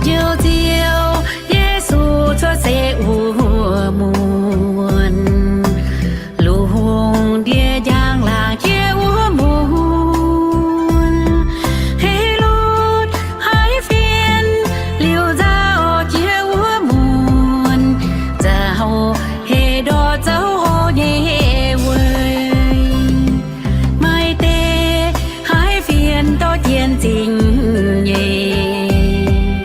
Youh Ziouv Yesu cuotv seix wuov muonz, lungh ndiev njang-laangc jiex wuov muonz, Helotv haiz fienx liuz nzauh jiex wuov muonz, nzauh heh ndortv zoux hlo nyei weic. Maaih deix haiz fienx dorh jienv zingh nyeic,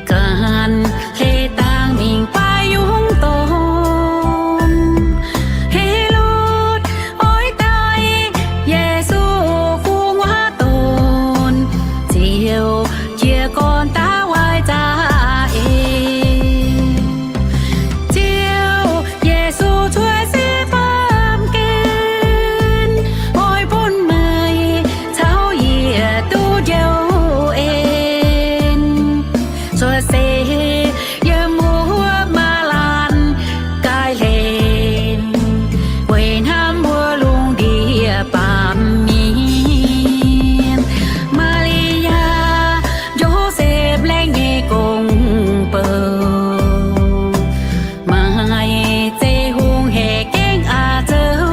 ganh hleix dangh mingh baaix yungz dorn. Helotv oix daaih Yesu gu'nguaaz dorn, Ziouv jiez gorn daav waaic za'eix. Ziouv Yesu cuotv seix baamh gen, oix bun meih caux yie duqv njoux en. Cuotv seix yiem wuov maa laanh gaaih hlen, weic hnamv wuov lungh ndiev baamh mienh. Maa^li^yaa, Yosepv, laengz nyei gong-bou, maaih zeiv hungh hec gengh a'zoux,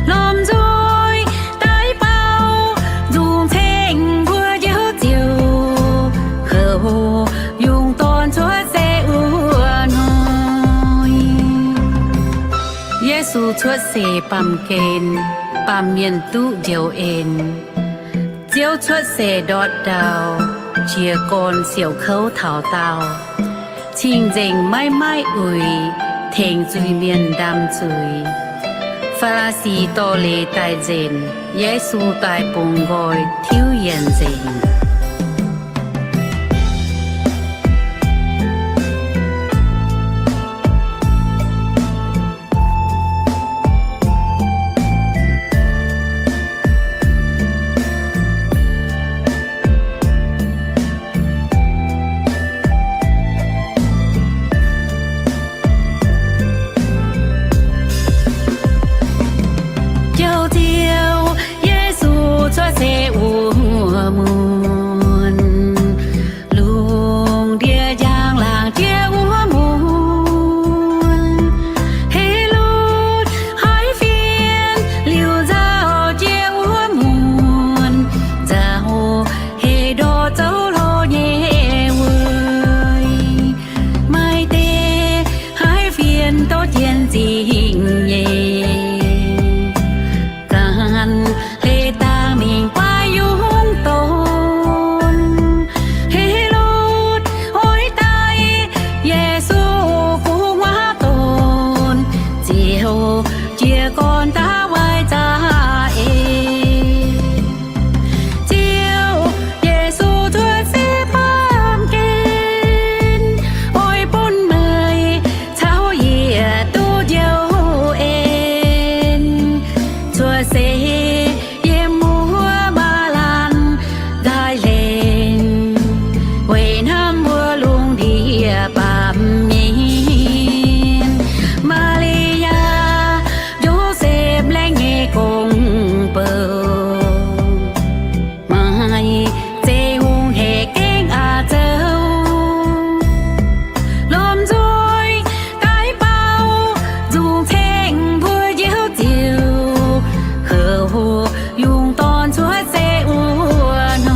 lomh nzoih daaih baaux nzung ceng mbuo Njoux Ziouv, houc yungz dorn cuotv seix wuov hnoi. Yesu cuotv seix baamh gen, baamh mienh duqv njoux en. Ziouv cuotv seix ndortv ndau, jiez gorn siouc kouv taux daauh. Cing-nzengc maiv maaih uix tengx zuiz-mienh ndaam zuiz. Faa^laa^si dorh leiz daaih nzenc, Yesu daaih bungx nqoi tiuv yienc nzengc. Njoux Ziouv Yesu cuotv seix wuov muonz, lungh ndiev njang-laangc jiex wuov muonz, Helotv haiz fienx liuz nzauh jiex wuov muonz, nzauh heh ndortv zoux hlo nyei weic. Maaih deix haiz fienx dorh jienv zingh nyeic, ganh hleix dangh mingh baaix yungz dorn. Helotv oix daaih Yesu gu'nguaaz dorn, Ziouv jiez gorn daav waaic za'eix. Ziouv Yesu cuotv seix baamh gen, oix bun meih caux yie duqv njoux en. Cuotv seix yiem wuov maa laanh daaih hlen, weic hnamv wuov lungh ndiev baamh mienh. Maa^li^yaa, Yosepv, laengz nyei gong-bou, maaih zeiv hungh hec gengh a'zoux, lomh nzoih daaih baaux nzung ceng mbuo Njoux Ziouv, houc yungz dorn cuotv seix wuov hnoi.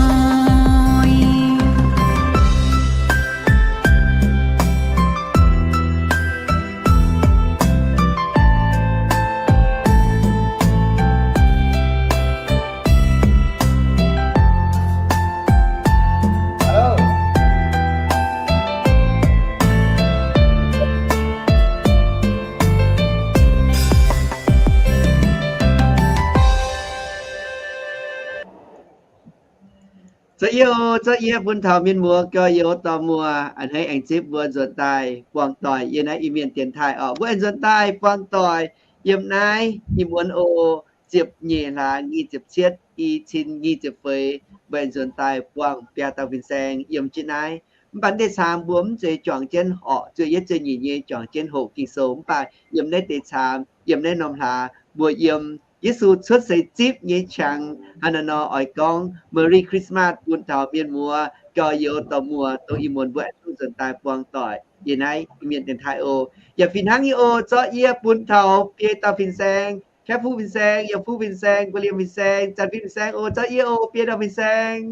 Za'yietv, za'yietv bun taux mienh muoz, gorx-youz, dorh muoz, a'hneiv aengx zipv mbuo nzuonx daaih buangh doic yiem naaiv Iu-Mienh dienx taaih oc. Mbuo aengx nzuonx daaih buangh doic yiem naaiv ih muonz oc. Ziepc nyeic hlaax nyic ziepc cietv, i cin nyic ziepc feix, mbuo aengx nzuonx daaih buangh biaa dauh fin-saeng yiem jienv naaiv. Mv baac deix caangx mbuo mv zeiz juangc jienv horqc, zueih yietv zueih nyeic nyei juangc jienv hoqc Ging-Sou. Mv baac yiem naaiv deix caangx, yiem naaiv norm hlaax, mbuo yiem Yesu cuotv seix zipv nyei qangx. Hnangv naaiv nor oix gorngv Merry Christmas bun taux mienh muoz, gorx-youz dorh muoz, dongh ih muonz mbuo aengx duqv nzuonx daaih buangh doic yiem naaiv Iu-Mienh dienx taaih oc. Yaac fih hnangv nyei oc, zorqv yie bun taux biei dauh fin-saeng, Kaeqv Fuqv fin-saeng, Yiem Fuqv fin-saeng, Guoqv Liemh fin-saeng, Zanh Fin fin-saeng oc. Zorqv yie oc, biei dauh fin-saeng.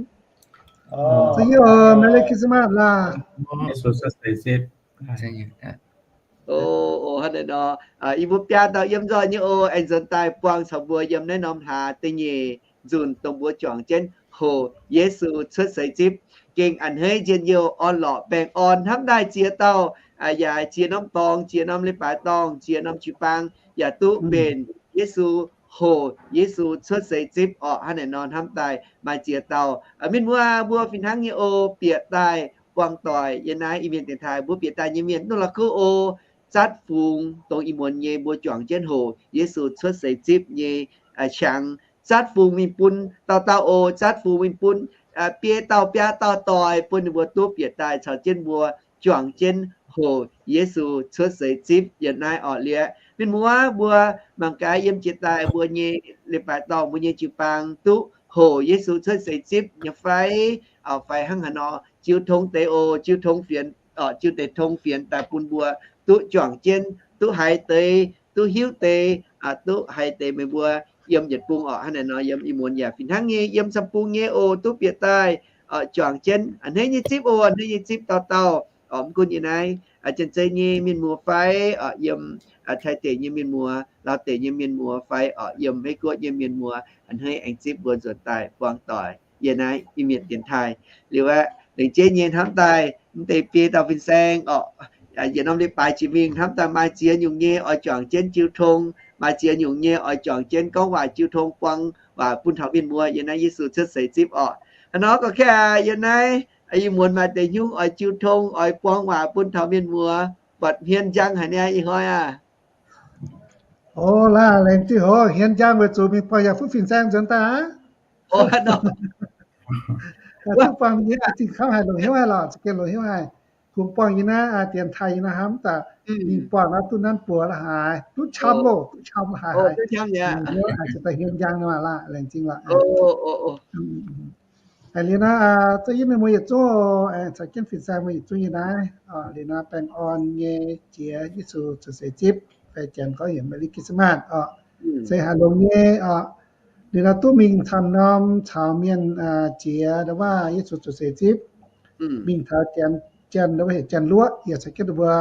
Zorqv yie oc, Merry Christmas laah. Yesu cuotv seix zipv. Oc, oc, hnangv naaiv nor, ih mbuo biaa dauh yiem nzoih nyei oc, aengx nzuonx daaih buangh caux mbuo yiem naaiv norm hlaax da'nyeic nzunc dongh mbuo juangc jienv hoc Yesu cuotv seix zipv. Gengh a'hneiv njien-youh orn-lorqc baengh orn hnamv daaih ziex dauh, yaac ziex norm dorngx, ziex norm leiz-baaix dorngh, ziex norm jiu-baang yaac duqv mbenc Yesu, hoc Yesu cuotv seix zipv orqc. Hnangv naaiv nor hnamv daaih maaih ziex dauh mienh muoz mbuo fih hnangv nyei oc, bieqc daaih buangh doic yiem naaiv Iu-Mienh dienx taaih. Mbuo bieqc daaih nyei mienh duqv la'kuqv oc. Zatv fungx dongh ih muonz nyei mbuo juangc jienv hoc Yesu cuotv seix zipv nyei qangx. Zatv fungx mingh bun dauh dauh oc. Zatv fungx mingh bun biei dauh biaa dauh doic, bun ninh mbuo duqv bieqc daaih caux jienv mbuo juangc jienv hoc Yesu cuotv seix zipv yiem naaiv orqc. Liuz mienh muoz mbuo mangc gaax yiem jiex daaih mbuo nyei leiz-baaix dorngh, mbuo nyei jiu-baang duqv hoc Yesu cuotv seix zipv nyei fai? Fai hnangv haaix nor, jiu tong deix oc. Jiu tong fienx, jiu deix tong fienx daaih bun mbuo duqv juangc jienv, duqv haiz deix, duqv hiuv deix, duqv haiz deix meih mbuo yiem yietc bung orqc. Hnangv naaic nor yiem ih muonz yaac fih hnangv nyei, yiem samv bung nyei oc, duqv bieqc daaih juangc jienv a'hneiv nyei zipv oc, a'hneiv nyei zipv dauh dauh. Mv gunv yie naaiv Janx-Zei nyei mienh muoz fai, yiem Taiv deic nyei mienh muoz, Laauv deic nyei mienh muoz fai, yiem Meiv Guoqv nyei mienh muoz, a'hneiv aengx zipv mbuo nzuonx daaih buangh doic yiem naaiv Iu-Mienh dienx taaih. Liuz aeqv, lengc jeiv nyei hnamv daaih mv deix biei dauh fin-saeng orqc, yietc norm leiz-baaix jiex mingh hnamv daaih maaih ziex nyungc nyei oix juangc jienv jiu tong, maaih ziex nyungc nyei oix juangc jienv gorngv waac jiu tong buang waac bun taux mienh muoz yiem naaiv Yesu cuotv seix zipv orqc. Hnangv nor gorngv kaeqv yiem naaiv ih muonz maaih deix nyungc oix jiu tong oix buang waac bun taux mienh muoz, buatc hmien njang haic niaa ih hnoi aah. Oc, laah laengz zingh hoc hmien njang weic zuqc mingh buangh yaac fuqv fin-saeng nzuonx daaih aqv. Duqv buangh nyei zingh kamv haic, longc hnyouv haic lorqc, za'gengh longc hnyouv haic. Kungx buangh yiem naaiv dienx taaih yiem naaiv hnamv daaih, mingh buangh naaiv duqv nanv buoz la'haaix, duqv camv loh, duqc camv la'haaix haic. Longc hnyouv haic, ziouc daaih hmien njang nor laah, laengz zingh lorqc. Liuz naaiv, za'gengh mienh muoz yietc zungv, caux jienv fin-saeng mbuo yietc zungv yiem naaiv, liuz naaiv baengh orn nyei jiex Yesu cuotv seix zipv, fai Janx gorngv heuc Merry Christmas orqc, se haaix longx nyei orqc. Liuz naaiv duqv mingh camv norm caux mienh jiex ndau waac Yesu cuotv seix zipv, mingh taux Janx, Janx ndau waac heuc Janx-Luoqv, yaac caux jienv ninh mbuo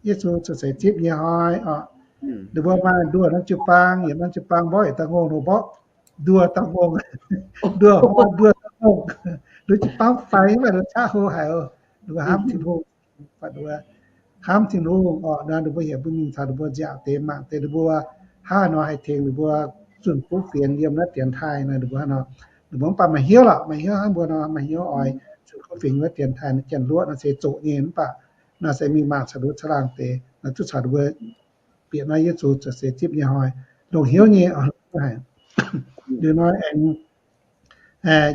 Yesu cuotv seix zipv nyei hnoi orqc. Ninh mbuo maaih nduoh norm jiu-baang, yietc norm jiu-baang mborqv yietc dauh ngongh, ninh mbuo mborqv nduoh dauh ngongh, nduoh hnoi nduoh dauh ngongh, nduov jiu-baang faix mv baac nduov qaqv hlo haic oc. Ninh mbuo hnamv Tin-Hungh, hnamv Tin-Hungh orqc. Nor ninh mbuo heuc mbuo mingh caux ninh mbuo nziaauc deix mangc deix ninh mbuo hnangv haaix nor haih tengx ninh mbuo zunh kuv fienx yiem naaiv dienx taaih nor, ninh mbuo hnangv nor. Ninh mbuo mv baac maaih hnyouv lorqc, maaih hnyouv hnangv mbuo nor, maaih hnyouv oix zunh kuv fienx yiem naaiv dienx taaih. Janx-Luoqv nor se zoqc nyei mv baac nor se mingh mangc caux nduov caangh laangh deix nor, duqv caux ninh mbuo bieqc naaiv Yesu cuotv seix zipv nyei hnoi, longc hnyouv nyei oc. Liuz nor aengx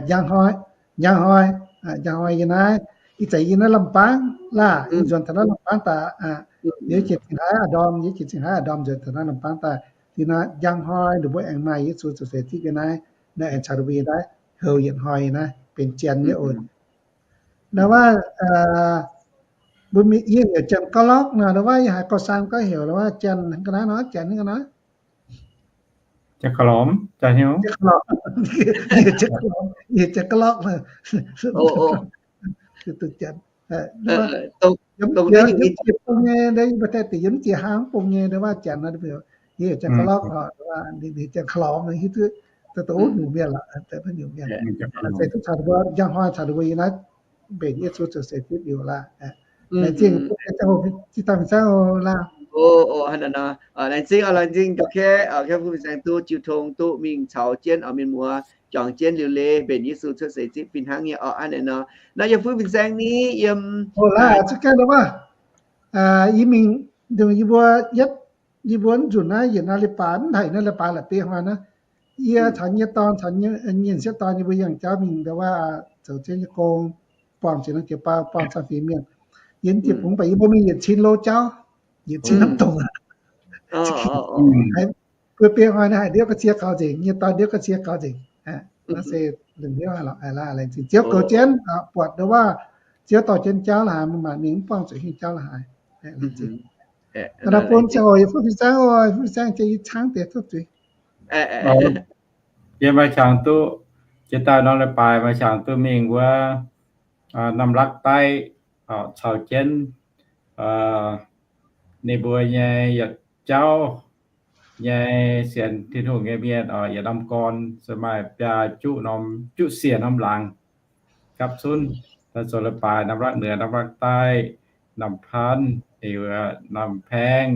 njang hnoi, njang hnoi, njang hnoi yiem naaiv, ih zanc yiem naaiv Lamh Baangv laah, yie nzuonx taux naaiv Lamh Baangv daaih, yie jiex zingh haaix a'ndorm, yie jiex zingh haaix a'ndorm nzuonx taux naaiv Lamh Baangv daaih. Liuz nor njang hnoi ninh mbuo aengx maaih Yesu cuotv seix zipv yiem naaiv, nor aengx caux ninh mbuo yiem naaiv houx yietc hnoi yiem naaiv benx Janx nyei oc. Ndau wuov, mbuo mingh yie heuc Janx-Gauv Lorqv nor, ndau wuov yie haiz gauh sang gorngv heuc ndau wuov Janx ga'naaiv nor, Janx nyei ga'naaiv. Janx-Gauv Lorqv, Janx-Gauv Lorqv, Janx-Gauv Lorqv. Yiem jiex bung nyei, yie mbuo daaih dingc yiem jiex hnangv bung nyei ndau wuov Janx nor, yie heuc Janx-Gauv Lorqv, Janx-Gauv Lorqv, hiuv duqv nyungc mienh lorqc, nyungc mienh. Se duqv caux ninh mbuo njang hnoi caux ninh mbuo yiem naaiv mbenc Yesu cuotv seix zipv liuz laah. Laengz zingh, zinh dauh fin-saeng oc laah. Laengz zingh, laengz zingh gauh kaeqv, kaeqv fuqv fin-saeng duqv jiu tong duqv mingh caux jienv oix mienh muoz juangc jienv liuz leiz mbenc Yesu cuotv seix zipv fih hnangv nyei orqc. Hnangv naaic nor, naaiv yie fuqv fin-saeng ni yiem, o laah, zuqc gaengh nor wuov, yie mingh, yie mbuo yietv, yie mbuo nzunc naaiv yietc naaiv leiz-baaix, mv haiz naaiv leiz-baaix la'bieiv hnoi naaiv, yie caux nyei dorn caux nyei sieqv dorn yie mbuo yangh jauv mingh ndau wuov zoux jienv nyei gong, buangh ziex norm jiu-baang, buangh camv fingx mienh. Yie mv jiex bungx baac yie mbuo mingh yietc cin lo jauv, yietc cin hnamv dongc. Bun biei hnoi naaiv haiz ndiouv ga'sie gaux nzengc, nyei dorn ndiouv ga'sie gaux nzengc. Naaiv se lungh ndiev haic lorqc. Laengz zingh Ziouv goux jienv, buatc ndau wuov Ziouv dorh jienv jauv la'haaix, maaih mingh mv buangh zuqc hingh jauv la'haaix. Bun ziangh hoc yietc fuqv fin-saeng oc, yietc fuqv fin-saeng jiex i caangv deix duqv zuiz. Yie maaih qangx duqv, jiex daaih norm leiz-baaix maaih qangx duqv mingh wuov Namh Lakv Daiv caux jienv ninh mbuo nyei yietc jauv nyei sienx Tin-Hungh nyei mienh oc, yietc norm gorn se maaih biaa juqv norm, juqv siec norm laangz gapv zunv, daaih zoux leiz-baaix Namh Lakv Nduov, Namh Lakv Daiv, Namh Panv, liuz Namh Paeng,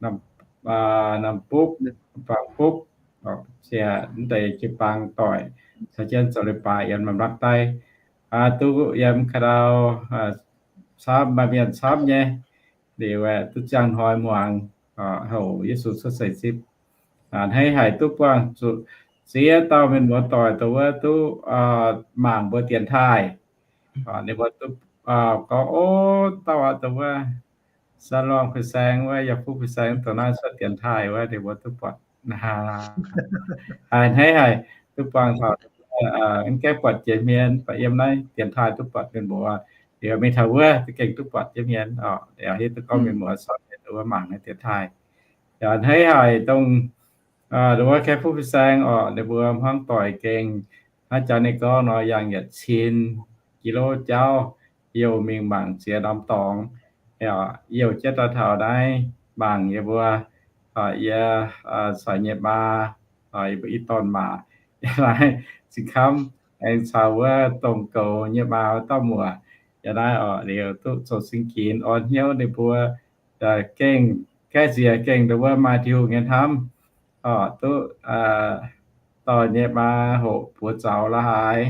Namh Bupv, Baang Bupv, ziec mv deix jiu-baang doic caux jienv zoux leiz-baaix yiem Namh Lakv Daiv. Duqv yiem ka'ndau camv, maaih mienh camv nyei. Liuz duqv ziangh hnoi muangx houc Yesu cuotv seix zipv. A'hneiv haic duqv buangh zuqc ziex dauh mienh muoz doic dongh wuov duqv mangc mbuo dienx taaih. Ninh mbuo duqv gorngv, O, dauh aqv, dongh wuov San Luang Fin-Saeng wuov, Yietc Fuqv Fin-Saeng dongh naaiv cuotv dienx taaih wuov, ninh mbuo duqv buatc. A'hneiv haic duqv buangh taux, mv gaengh buatc jiex hmien, baac yiem naaiv dienx taaih duqv buatc mienh muoz. Liuz mingh taux wuov za'gengh duqv buatc jiex hmien oc. Liuz hiuv duqv gorngv mienh muoz corc mienh wuov mangc naaiv dienx taaih. A'hneiv haic dongh, dongh wuov Yietc Fuqv Fin-Saeng oc, ninh mbuo hmuangv doic gengh, hnangv jaax ninh gorngv nor, yangh yietc cin kilo jauv, youh mingh mangc ziex norm dorngx, youh jienv daaih taux naaiv mangc yie mbuo, yie caux nyei maa, yie mbuo i dorn-maac, yie naaiv Zingh Kamv aengx caux wuov dongh goux nyei maa wuov dauh muoc, yie naaiv oc, liuz duqv zoux sing ginx orn hnyouv ninh mbuo, gengh, gaeqv nziex gengh dongh wuov maaih Tin-Hungh nyei hnamv oc, duqv dorh nyei maa hoqc buoz zaux la'haaix,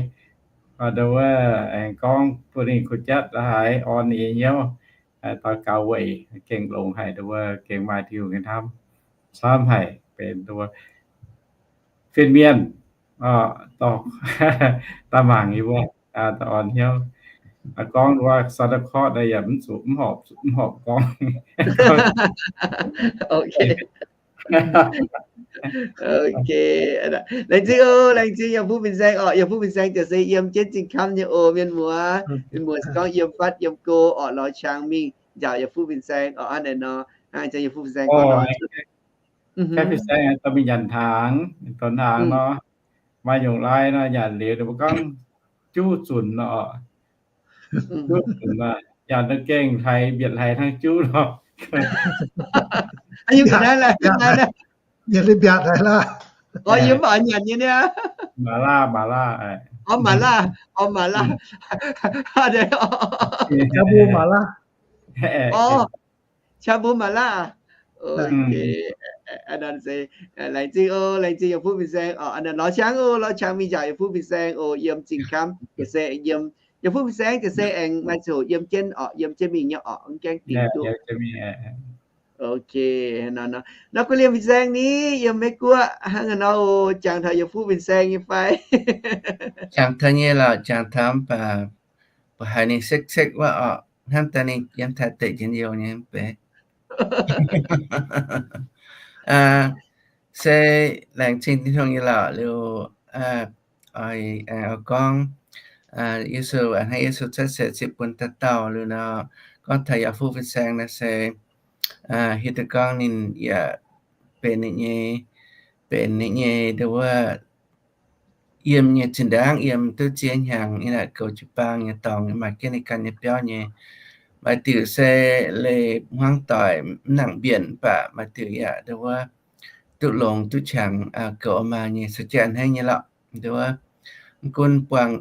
dongh wuov aengx gorngv bun ninh kuh jatv la'haaix, orn ninh nyei hnyouv, daux gaux weic gengh longx haic, dongh wuov gengh maaih Tin-Hungh nyei hnamv camv haic, benx dongh wuov fin-mienh dorh daaih mangc yie mbuo, daaih orn hnyouv. Gorngv wuov Santa Claus naaiv yaac mv zuqc, mv horpc, mv horpc gorngv. Ok, laengz zingh oc, laengz zingh Yietc Fuqv Fin-Saeng oc. Yietc Fuqv Fin-Saeng ziouc se yiem jienv Zingh Kamv nyei oc, mienh muoz. Mienh muoz se gorngv yiem fatv yiem go oc, lorz qangx mingh njaaux Yietc Fuqv Fin-Saeng oc. Hnangv naaiv nor, hnangv Yietc Fuqv Fin-Saeng gorngv nor, Yietc Fuqv Fin-Saeng dorh mingh nyanc hnaangx, dorh hnaangx nor, maaih nyungc lai nor nyanc liuz ninh mbuo gorngv juv zunc nor, juv zunc nor, nyanc nor gengh hleix mbietc hleix hnangv juv nor. Nyanc liuz mbiatc hleix laav. Yie mv baac nyanc nyei niaa. Mala, mala, o mala, o mala, mala. Qaqv mbuo mala. Laengz zingh o, laengz zingh Yietc Fuqv Fin-Saeng oc. Lorz qangx o, lorz qangx mingh njaaux Yietc Fuqv Fin-Saeng oc, yiem Zingh Kamv, ga'sie yiem, Yietc Fuqv Fin-Saeng ga'sie aengx maaih ziouc yiem jienv oc, yiem jienv mingh nyei oc, mv gaengh dingc duqv. Ok, nor gu'liemh fin-saeng ni, yiem Meiv Guoqv hnangv nor oc, jangx taux Yietc Fuqv Fin-Saeng nyei fai? Jangx taux nyei lorqc, jangx taux mv baac mbuo haiz ninh sekv-sekv wuov oc, hnamv daaih ninh yiem Taiv deic njien-youh nyei mv bei. Se laengz zingh Tin-Hungh nyei lorqc liuz, oix gorngv Yesu, hnangv Yesu cuotv seix zipv bun dauh dauh liuz nor, gorngv taux Yietc Fuqv Fin-Saeng naaiv se hiuv duqv gorngv ninh yaac benx ninh nyei, benx ninh nyei nduov yiem nyei zinh ndaangv, yiem duqv ziex hnyangx, yiem naaic goux jiu-baang nyei dorngx, maaih jienv ninh ganh nyei biauv nyei. Maaih diuc se leih hmuangv doic mv nangc mbienc, mv baac maaih diuc yaac nduov duqv longx duqv qangx, goux maa nyei, se jaa hnangv nyei lorqc. Nduov mv gunv buangh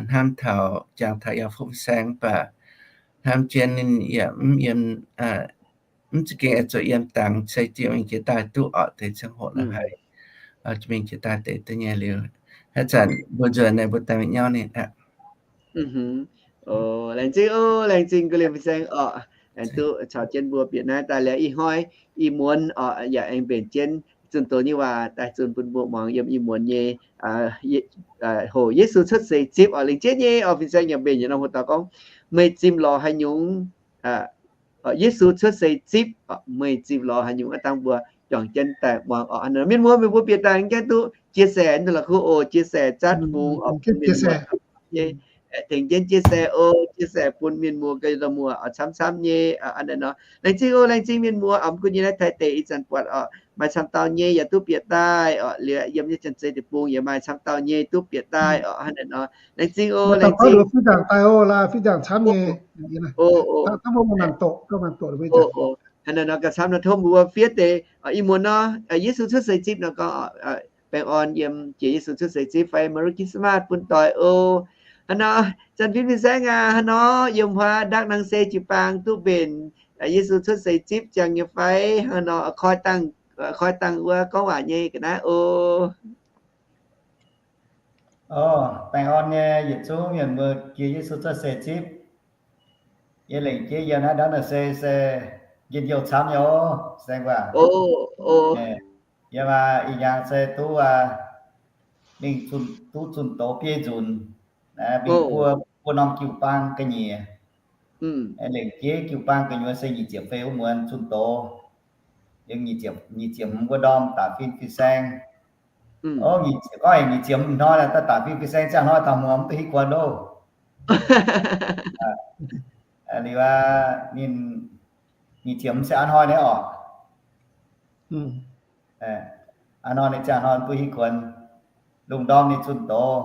hnamv taux jangx taux Yietc Fuqv Fin-Saeng, mv baac hnamv jienv ninh yaac mv yiem, mv za'gengh oix zuqc yiem dangx se jiex mingh jiex daaih duqv orqc deix ziangh hoc la'haic, mingh jiex daaih deix duqv nyei liuz, haaix zanc mbuo nzuonx naaiv mbuo daaih mingh nyauv ninh aqv. Laengz zingh oc, laengz zingh gu'liemh fin-saeng oc. Aengx duqv caux jienv mbuo bieqc naaiv daaih liuz ih hnoi, ih muonz oc, yaac aengx mbenc jienv zunh doz nyei waac daaih zunh bun mbuo muangx yiem ih muonz nyei hoc Yesu cuotv seix zipv oc. Lengc jeiv nyei oc, fin-saeng yaac mbenc yietc norm hoc dauh gorngv, meih zimh lorz haaix nyungc, Yesu cuotv seix zipv, meih zimh lorz haaix nyungc aqv dangh mbuo juangc jienv daaih muangx oc. Mienh muoz meih mbuo bieqc daaih gaengh duqv chia sẻ duqv la'kuqv oc, chia sẻ zatv fungx oc, bun mienh muoz nyei, tengx jienv chia sẻ oc, chia sẻ bun mienh muoz ga'muoz oc, camv-camv nyei aqv. Laengz zingh oc, laengz zingh mienh muoz oc, mv gunv yie naaiv Taiv deic ih zanc buatc oc, maaih camv dauh nyei yaac duqv bieqc daaih oc, liuz yiem nyei Janx-Zei deic-bung yaac maaih camv dauh nyei duqv bieqc daaih oc. Hnangv naaic nor, laengz zingh oc, laengz zingh. Fiev nzaangc daaih oc, laaix fiev nzaangc camv nyei. Hnangv naaic nor gauh camv nor tov mbuo fiev deix ih muonz nor, Yesu cuotv seix zipv nor gorngv, baengh orn yiem jiex Yesu cuotv seix zipv fai Merry Christmas bun doic oc. Hnangv nor, Janx-Fin Fin-Saeng aac, hnangv nor yiem huaav ndakv nangc se jiu-baang duqv mbenc Yesu cuotv seix zipv ziangh nyei fai? Hnangv nor koi dangh, koi dangh wuov gorngv waac nyei ga'naaiv oc. Baengh orn nyei yietc zungv mienh muoz jiex Yesu cuotv seix zipv. Yie lengc jeiv yiem naaiv ndortv naaic se, se njien-youh camv nyei oc, saeng waac. Yie maaih ih hnyangx se duqv, mingh duqv zunh doz biei nzunc, mingh buo, buo norm jiu-baang ga'nyiec. Lengc jeiv jiu-baang gu'nyuoz se nyic ziepc feix wuov muonz zunh doz. Yiem nyic ziepc, nyic ziepc hmz wuov ndorm da'fin fin-saeng. Gorngv nyic ziepc hmz hnoi daaih da'fin fin-saeng ziangh hnoi taux hmuangx mv duqv hiuv kuonx loh. Liuz ninh nyic ziepc hmz se a'hnoi nyei oc. A'hnoi ninh ziangh hnoi mv duqv hiuv kuonx. Lungh ndorm ninh zunh doz,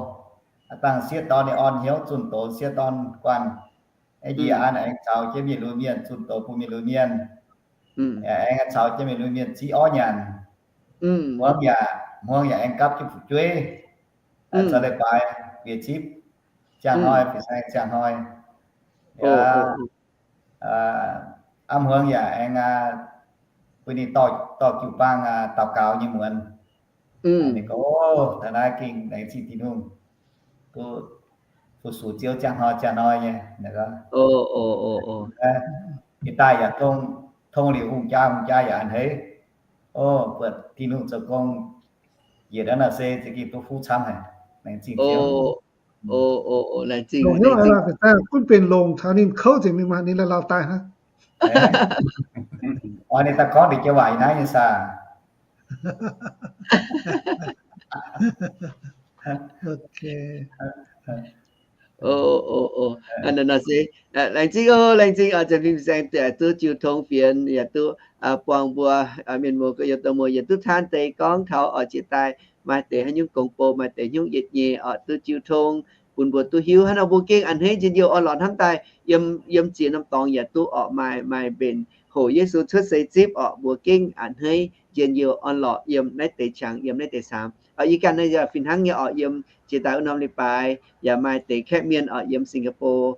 dangh sieqv dorn ninh orn hnyouv zunh doz, sieqv dorn guanh. Yie an aengx caux jienv mienh lui mienh zunh doz bun mienh lui mienh. Aengx caux jienv mienh lui mienh ziqv orv nyanc. Hmuangx yaac, hmuangx yaac aengx gapv jienv fu'jueiv zoux leiz-baaix bieqc zipv, ziangh hnoi, fin-saeng ziangh hnoi. Aav hmuangx yaac aengx bun ninh dorh jiu-baang daux gaux nyei muonz. Ninh gorngv, taux naaiv gengh laengz zingh Tin-Hungh, duqv fu-sux Ziouv ziangh hnoi ziangh hnoi nyei. Ninh daaih yaac tong, tong liuz hungh jaa, hungh jaa yaac a'hneiv. O, buatc Tin-Hungh zoux gong njiec ndau naaic se za'gengh duqv fuqv camv haic. Laengz zingh Ziouv. Longc hnyouv aqv, gunv benx longc taux ninh kouv nzengc mingh maah, ninh la'lauh daaih hnangv. Oix ninh daaih gorngv ndeic jauv waac yiem naaiv nyei saah? Laengz zingh oc, laengz zingh oc, Janx-Fin Fin-Saeng duqv jiu tong fienx, yaac duqv buangh mbuo mienh muoz gorx-youz domh muoz, yaac duqv taan deix gorngv taux oix jiex daaih maaih deix haaix nyungc gong bou, maaih deix nyungc yietc nyei oc, duqv jiu tong bun mbuo duqv hiuv. Hnangv nor mbuo gengh a'hneiv njien-youh orn-lorqc hnamv daaih yiem, yiem ziex norm dorngx yaac duqv oc maaih, maaih mbenc hoc Yesu cuotv seix zipv oc, mbuo gengh a'hneiv njien-youh orn-lorqc yiem naaiv deix qangx, yiem naaiv deix saamx. Yie ganh naaiv yaac fih hnangv nyei oc, yiem jiex daaih wuov norm leiz-baaix yaac maaih deix kaeqv mienh oc, yiem Singapore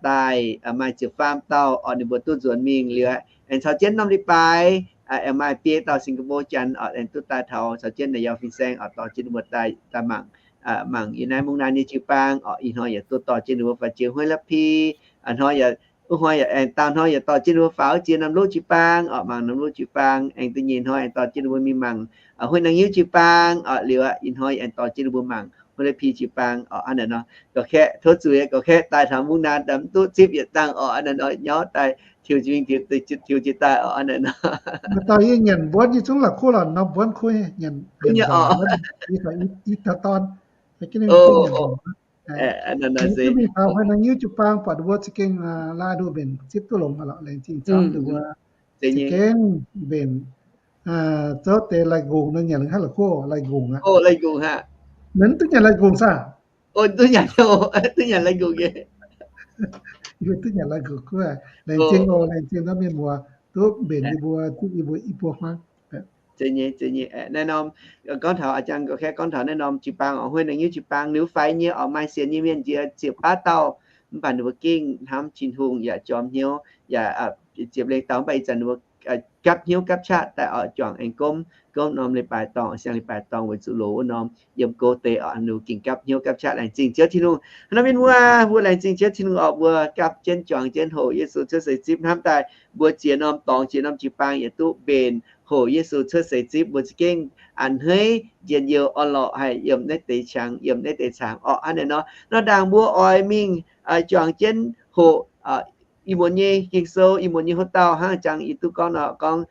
daaih maaih ziepc faam dauh oc, ninh mbuo duqv nzuonx mingh liuz aengx caux jienv norm leiz-baaix aengx maaih biei dauh Singapore Janx oc, aengx duqv daaih taux caux jienv naaic yaac fin-saeng oc, dorh jienv ninh mbuo daaih, daaih mangc, mangc yiem naaiv mungv naaiv nyei jiu-baang oc. Ih hnoi yaac duqv dorh jienv ninh mbuo faaux jiex Huingx Lapv Pie. Hnoi yaac, wuov hnoi yaac aengx daauh hnoi yaac dorh jienv ninh mbuo faaux jiex Namc Luv jiu-baang oc, mangc Namc Luv jiu-baang. Aengx da'nyeic hnoi aengx dorh jienv ninh mbuo mingh mangc Huingx Nangh Nyiuv jiu-baang oc. Liuz aqv, ih hnoi aengx dorh jienv ninh mbuo mangc Huingx Lapv Pie jiu-baang oc. Hnangv naaic nor, gorx-kaeqv tov zuiz, gorx-kaeqv daaih taux mungv naaiv mv duqv zipv yietc dangh oc. Hnangv naaic nor nyauv daaih tiux jiex mingh, tiux jiex daaih oc. Hnangv naaic nor, maaih dauh yie nyanc mbuonv nyei zungv la'kuqv lorqc, norm mbuonv kuv nyanc, nyanc mbuonv nyei, i dauh dorn. Mingh taux Huingx Nangh Nyiuv jiu-baang buatc ninh mbuo za'gengh laaih nduqc mbenc zipv duqv longx aqv lorqc. Laengz zingh camv ninh mbuo za'gengh mbenc zouv deix lai-nqongc nor, nyanc hnangv la'kuqv lai-nqongc aqv. Mv duqv nyanc lai-nqongc saah? Duqv nyanc, duqv nyanc lai-nqongc. Duqv nyanc lai-nqongc kuv. Laengz zingh oc, laengz zingh naaiv mienh muoz duqv mbenc yie mbuo, zipv yie mbuo i buo hmuangv. Naaiv norm gorngv taux, a'jang gorx-kaeqv gorngv taux naaiv norm jiu-baang oc, Huingx Nangh Nyiuv jiu-baang liuz faix nyei oc, maaih sienx nyei mienh nziex ziepc baav dauh. Mv baac ninh mbuo gengh hnamv Tin-Hungh yaac jorm hnyouv yaac ziepc lengh dauh, mv baac ih zanc ninh mbuo gapv hnyouv gapv qaqv daaih oc, juangc aengx gomv, gomv norm leiz-baaix dorngh, siang leiz-baaix dorngh weic zuqc loz wuov norm yiem go deix oc. Ninh mbuo gengh gapv hnyouv gapv qaqv laengz zingh Ziouv Tin-Hungh. Hnangv nor mienh muoz, mbuo laengz zingh Ziouv Tin-Hungh oc, mbuo gapv jienv juangc jienv hoqc Yesu cuotv seix zipv hnamv daaih, mbuo ziex norm dorngx ziex norm jiu-baang yaac duqv mbenc hoqc Yesu cuotv seix zipv, mbuo za'gengh a'hneiv njien-youh orn-lorqc haih yiem naaiv deix qangx, yiem naaiv deix caangx oc. Hnangv naaic nor, nor ndaangc mbuo oix mingh juangc jienv hoqc ih muonz nyei Ging-Sou, ih muonz nyei hoqc dauh hnangv jangx yie duqv gorngv nor, gorngv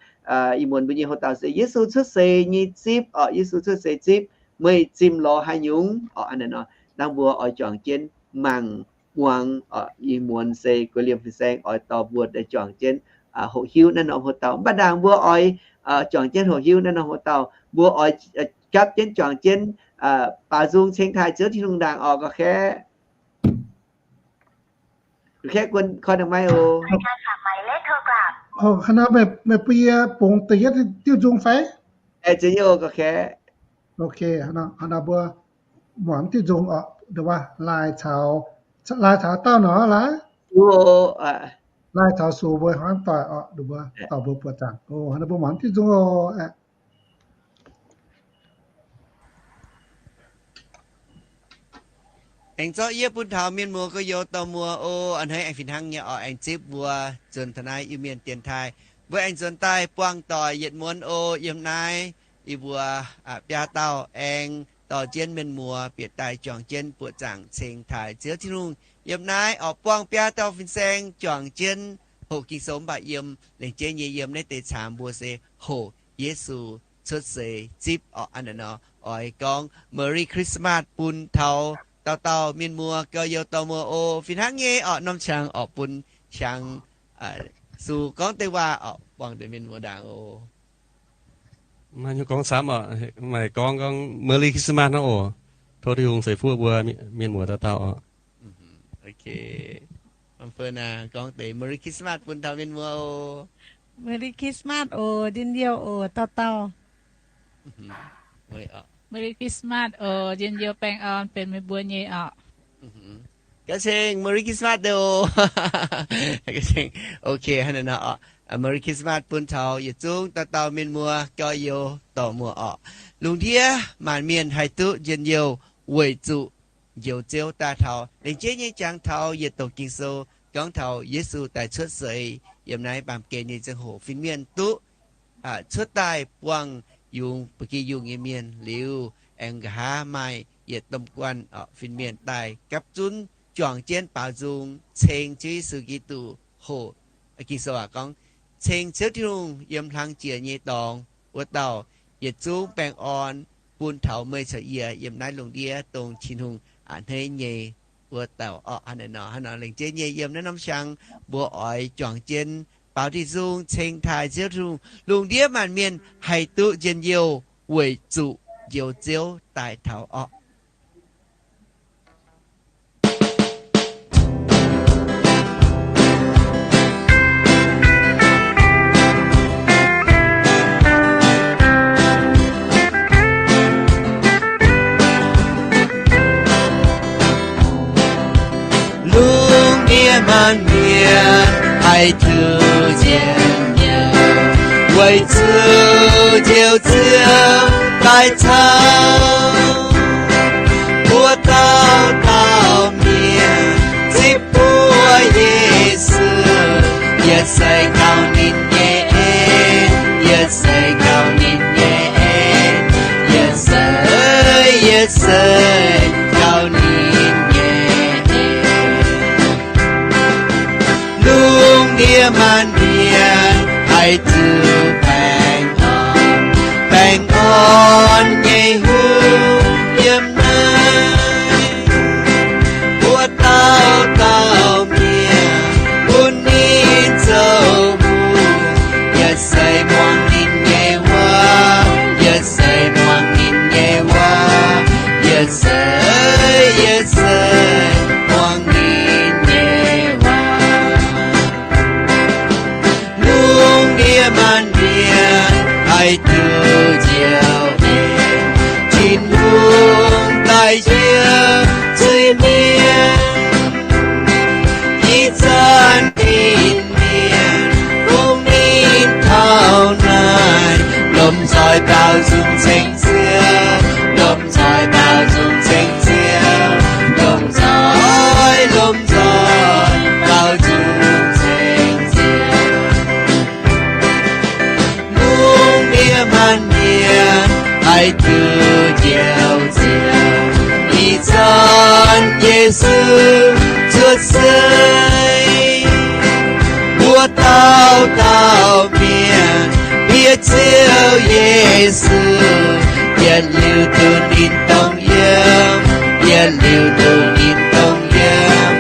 ih muonz mbuo nyei houx-dauh se Yesu cuotv seix nyei zipv orqc, Yesu cuotv seix zipv, meih zimh lorz haaix nyungc orqc. Hnangv naaiv nor, hnangv mbuo oix juangc jienv mangc muangx orqc, ih muonz se guei liemh fin-saeng oix dorh mbuo daaih juangc jienv hoqc hiuv naaiv norm houx-dauh. Mv baac ndaangc mbuo oix juangc jienv hoqc hiuv naaiv norm houx-dauh, mbuo oix gapv jienv juangc jienv baaux nzung ceng taaih Ziouv Tin-Hungh ndaangc orqc, gorqv-kaeqv. Gorqv-kaeqv guon koi dangh maiv oc. Hnangv naaiv meih bun yie bungx da'yietv diuh nzung fai? Gorqv-kaeqv. Hnangv naaiv mbuo muangx diuh nzung orqc, lai caux, lai caux dauh nor, lai, lai caux sux mbuo hnangv doic orqc, mbuo dorh mbuo buoqc zaangc. Hnangv naaiv mbuo muangx diuh nzung oc. Aengx zorqv yie bun taux mienh muoz gorx-youz dorh muoz oc. A'hneiv aengx fih hnangv nyei orqc, aengx zipv mbuo nzuonx taux naaiv Iu-Mienh dienx taaih. Mbuo aengx nzuonx daaih buangh doic yietc muonz oc. Yiem naaiv yie mbuo biaa dauh aengx dorh jienv mienh muoz bieqc daaih juangc jienv buoqc zaangc ceng taaih Ziouv Tin-Hungh. Yiem naaiv orqc, buangh biaa dauh fin-saeng juangc jienv hoqc Ging-Sou, mv baac yiem lengc jeiv nyei yiem naaiv deix caamx mbuo se hoqc Yesu cuotv seix zipv orqc. Hnangv naaiv nor oix gorngv Merry Christmas bun taux dauh dauh mienh muoz gorx-youz dorh muoz oc. Fih hnangv nyei orqc, norm qangx orqc bun qangx sux gorngv deix waac orqc buangh deix mienh muoz ndaangc oc. Maaih gorngv camv orqc, maaih gorngv, gorngv Merry Christmas hnangv oc. Tov Tin-Hungh ceix fuqv mbuo mienh muoz dauh dauh orqc. Gorngv deix Merry Christmas bun taux mienh muoz oc. Merry Christmas oc, njien-youh oc dauh dauh. Merry Christmas oc, njien-youh baengh orn benx meih mbuo nyei orqc. Gaav ceng Merry Christmas deix oc. Ok, hnangv naaiv nor, Merry Christmas bun taux yietc zungv dauh dauh mienh muoz gorx-youz dorh muoz orqc. Lungh ndiev maanc mienh haih duqv njien-youh weic zuqc Njoux Ziouv daaih taux. Lengc jeiv nyei jangx taux yietc doqc Ging-Sou gorngv taux Yesu daaih cuotv seix yiem naaiv baamh gen nyei ziangh hoc fin-mienh duqv cuotv daaih buangh yungz ba'gi yungh nyei mienh liuz, aengx nqa'haav maaih yietc domh guanh fin-mienh daaih gapv zunv juangc jienv baaux nzung ceng Ziouv Yesu Giduc hoqc. Ging-Sou aac gorngv, ceng Ziouv Tin-Hungh yiem hlang jiex nyei dorngx wuov dauh, yietc zungv baengh orn bun taux meih caux yie yiem naaiv lungh ndiev dongh Tin-Hungh a'hneiv nyei wuov dauh orqc. Hnangv naaiv nor, hnangv nor lengc jeiv nyei yiem naaiv norm siang mbuo oix juangc jienv baaux diuh nzung ceng taaih Ziouv Tin-Hungh, lungh ndiev maanc mienh haih duqv njien-youh weic zuqc Njoux Ziouv daaih taux orqc. Lungh ndiev maanc mienh haih duqv njien-youh weic zuqc Njoux Ziouv daaih taux. Mbuo dauh dauh mienh zipv buoqv Yesu, yietc seix gauh ninh nyei en, yietc seix gauh ninh nyei en, yietc seix, yietc seix gauh ninh nyei en. Lungh ndiev maanc mienh haih duqv baengh orn, baengh orn nyei hungh yiem naaiv. Mbuo dauh dauh mienh bun ninh zoux hungh, yietc seix muangx ninh nyei waac, yietc seix muangx ninh nyei waac, yietc seix, yietc seix muangx ninh nyei waac. Lungh ndiev maanc mienh haih duqv njoux en, Tin-Hungh daaih njoux zuiz-mienh. Ih zanc fin-mienh bun ninh taux naaic, lomh nzoih baaux nzung ceng Ziouv, lomh nzoih baaux nzung ceng Ziouv, lomh nzoih, lomh nzoih baaux nzung ceng Ziouv. Lungh ndiev maanc mienh haih duqv njoux Ziouv, ih zanc Yesu cuotv seix. Mbuo dauh dauh mienh Ziouv Yesu, yietc liuz duqv ninh dongh yiem, yietc liuz duqv ninh dongh yiem,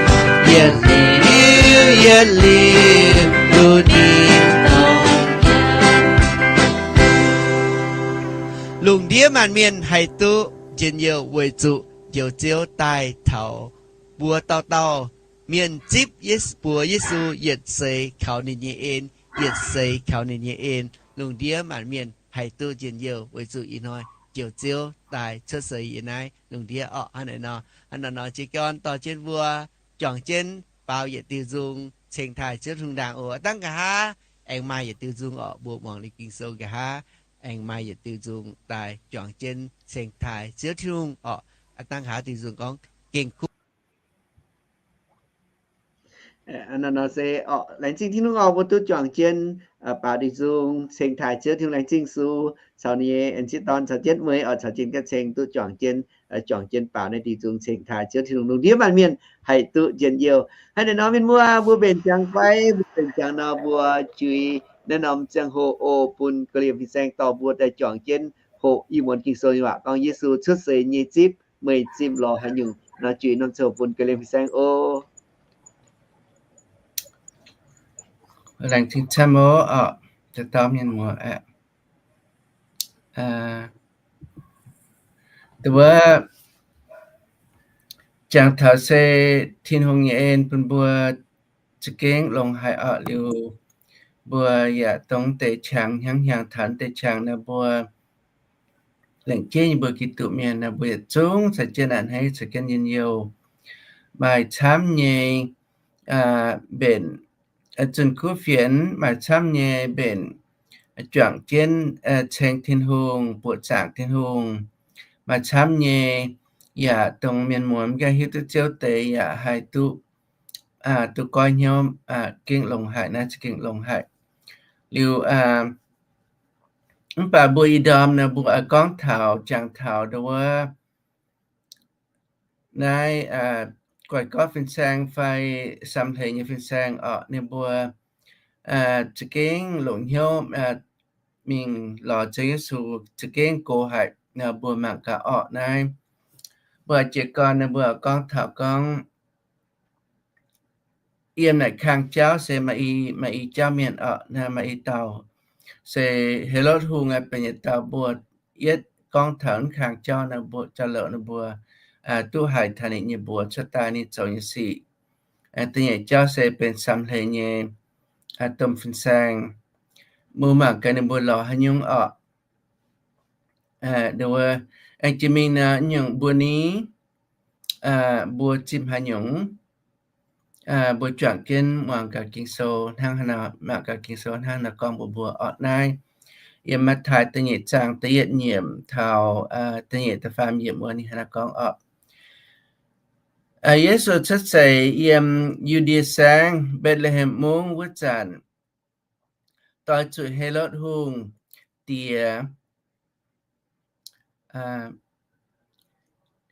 yietc liuz, yietc liuz duqv ninh dongh yiem. Lungh ndiev maanc mienh haih duqv njien-youh weic zuqc Njoux Ziouv daaih taux mbuo dauh dauh mienh zipv Yes-, mbuox Yesu yietc seix kaux ninh nyei en, yietc seix kaux ninh nyei en. Lungh ndiev maanc mienh haih duqv njien-youh weic zuqc ih hnoi Njoux Ziouv daaih cuotv seix yiem naaiv lungh ndiev orqc. Hnangv naaiv nor, hnangv naaiv nor jiez gorn dorh jienv mbuo juangc jienv baaux yietc diuh nzung ceng taaih Ziouv Tin-Hungh ndaangc oc. Dangv nqa'haav aengx maaih yietc diuh nzung orqc, mbuo muangx liuz Ging-Sou nqa'haav aengx maaih yietc diuh nzung daaih juangc jienv ceng taaih Ziouv Tin-Hungh orqc. Dangv nqa'haav diuh nzung gorngv, Gengh kuv Nor se orqc, laengz zingh Tin-Hungh orqc, mbuo duqv juangc jienv baaux diuh nzung ceng taaih Ziouv Tin-Hungh. Laengz zingh Sue caux ninh nyei sieqv dorn caux jienv mueiz orqc, caux jienv ganh ceng duqv juangc jienv, juangc jienv baaux naaiv diuh nzung ceng taaih Ziouv Tin-Hungh. Lungh ndiev maanc mienh haih duqv njien-youh. Hnangv naaiv nor mienh muoz, mbuo mbenc jangx fai? Mbuo mbenc jangx nor mbuo juix naaiv norm ziangh hoc oc, bun ga'liemh fin-saeng dorh mbuo daaih juangc jienv hoqc ih muonz Ging-Sou nyei waac gorngv Yesu cuotv seix nyei zipv, meih zipv lorz haaix nyungc nor, juix norm ziangh hoc bun ga'liemh fin-saeng oc. Laengz zingh camv oc, dauh dauh mienh muoz aeqv. Wuov, jangx taux se Tin-Hungh nyei en bun mbuo za'gengh longx haic orqc. Liuz mbuo yaac dongh deix qangx hnyangx-hnyangx taux deix qangx nor, mbuo lengc jeiv nyei mbuo Giduc mienh nor, mbuo yietc zungv caux jienv a'hneiv caux jienv njien-youh. Maaih camv nyei mbenc zunh kuv fienx, maaih camv nyei mbenc juangc jienv ceng Tin-Hungh, buoqc zaangc Tin-Hungh. Maaih camv nyei yaac dongh mienh muoz mv gaengh hiuv duqv Ziouv deix yaac haih duqv, duqv goiv hnyouv, gengh longx haic, naaiv za'gengh longx haic. Liuz mv baac mbuo ih ndorm nor mbuo oix gorngv taux, jangx taux ndau wuov naaiv guaix gorqv fin-saeng fai samx hleix nyei fin-saeng orqc, ninh mbuo za'gengh longc hnyouv mingh lorz Ziouv Yesu, za'gengh gox haic. Mbuo mangc gaax orqc naaiv, mbuo jiez gorn nor mbuo gorngv taux gorngv yiem naaic kang jauv se maaih i, maaih i jauv mienh orqc, naaiv maaih i dauh se Helotv Hungh aqv, benx yietc dauh mbuo yietv gorngv taux naaiv kang jauv nor, mbuo jauv-louc nor mbuo duqv haiz taux ninh nyei mbuox cuotv daaih ninh zoux nyei sic. Da'nyeic jauv se benx samx hleix nyei domh fin-saeng. Mbuo mangc gaax ninh mbuo lorz haaix nyungc orqc. Aengx jiex mingh nor nyungc mbuo ni, mbuo zipv haaix nyungc, mbuo juangc jienv muangx gaax Ging-Sou hnangv haaix nor, mangc gaax Ging-Sou hnangv haaix nor gorngv mbuox mbuo orqc naaiv. Yiem Matv^taai da'nyeic zaang da'yietv yiemc taux da'nyeic da'faam yiemc wuov ninh hnangv haaix nor gorngv orqc. Yesu cuotv seix yiem Yu^ndie Saengv, Mbetc^le^hem Mungv wuov zanc, doix zuqc Helotv Hungh diex.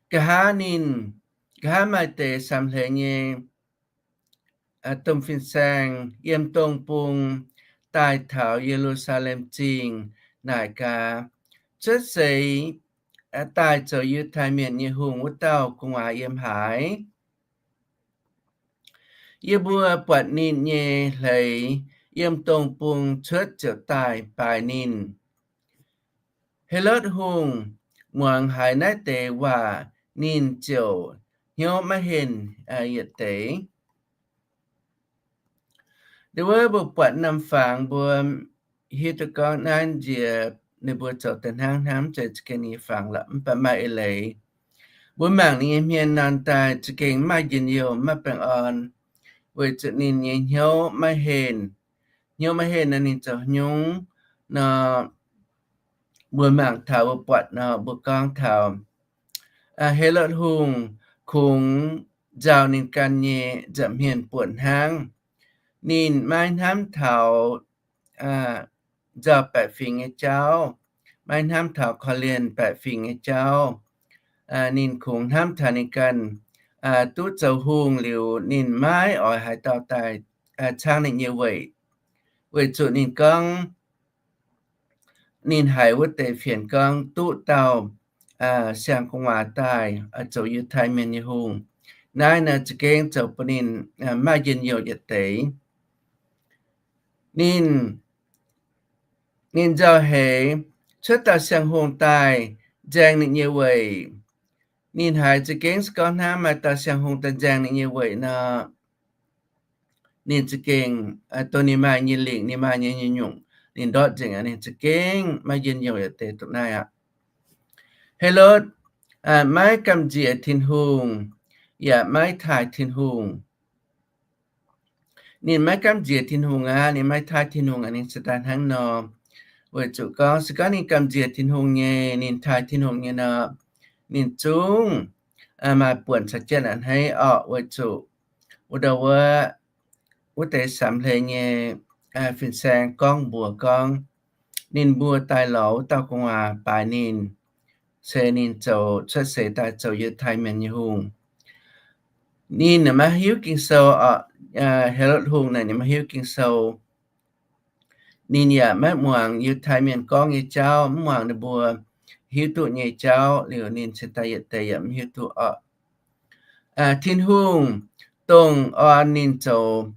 Nqa'haav ninh, nqa'haav maaih deix samx hleix nyei domh fin-saeng yiem dongh bung daaih taux Ye^lu^saa^lem Zingh naaic gaax, Cuotv seix daaih zoux Yiutai Mienh nyei hungh wuov dauh gu'nguaaz yiem haaix? Yie mbuo buatc ninh nyei hleix yiem dongh bung cuotv ziouc daaih baaix ninh. Helotv Hungh muangx haiz naaiv deix waac, ninh ziouc hnyouv maiv henh yietc deix. Ndau wuov mbuo buatc norm fangx mbuo hiuv duqv gorngv naaiv nziex ninh mbuo zoux daaih hnangv hnangv, mv zeiz za'gengh nyei fangx lorqc, mv baac maaih eix leiz. Mbuo mangc ninh nyei hmien nor daaih za'gengh mv maaih njien-youh, mv maaih baengh orn, weic zuqc ninh nyei hnyouv maiv henh. Hnyouv maiv henh nor ninh zoux nyungc nor, mbuo mangc taux, mbuo buatc nor, mbuo gorngv taux Helotv Hungh kungx nzauh ninh ganh nyei nza'hmien buonc hnangv. Ninh maiv hnamv taux nzauh baeqc fingx nyei jauv, maiv hnamv taux korv-lienh baeqc fingx nyei jauv. Ninh kungx hnamv taux ninh ganh duqv zoux hungh liuz, ninh maiv oix haaix dauh daaih caangv ninh nyei weic, weic zuqc ninh gorngv, ninh haiz wuov deix fienx gorngv duqv dauh siang-gu'nguaaz daaih zoux Yiutai Mienh nyei hungh. Naaiv nor za'gengh zoux bun ninh maaih njien-youh yietc deix. Ninh, ninh nzauh heix cuotv dauh siang-hungh daaih nzaeng ninh nyei weic. Ninh haiz za'gengh se gorngv hnangv maaih dauh siang-hungh daaih nzaeng ninh nyei weic nor, ninh za'gengh, dongh ninh maaih nyei lingc, ninh maaih nyei nyungc, ninh ndortv nzengc aqv. Ninh za'gengh maaih njien-youh yietc deix dongh naaiv aqv. Helotv maiv gamh nziex Tin-Hungh, yaac maiv taaih Tin-Hungh. Ninh maiv gamh nziex Tin-Hungh aqv, ninh maiv taaih Tin-Hungh aqv. Ninh se daaih hnangv nor, weic zuqc gorngv se gorngv ninh gamh nziex Tin-Hungh nyei, ninh taaih Tin-Hungh nyei nor, ninh zungv maaih buonc caux jienv a'hneiv orqc. Weic zuqc wuov ndau wuov, wuov deix samx hleix nyei fin-saeng gorngv mbuox gorngv, ninh mbuo daaih lorz wuov dauh gu'nguaaz baaix ninh, se ninh zoux cuotv seix daaih zoux Yiutai Mienh nyei hungh. Ninh maiv hiuv Ging-Sou. Helotv Hungh naaic ninh maiv hiuv Ging-Sou. Ninh yaac maiv muangx Yiutai Mienh gorngv nyei jauv, mv muangx ninh mbuo hiuv duqv nyei jauv liuz, ninh cingx daaih yietc deix yaac mv hiuv duqv orqc. Tin-Hungh dongh orn ninh zoux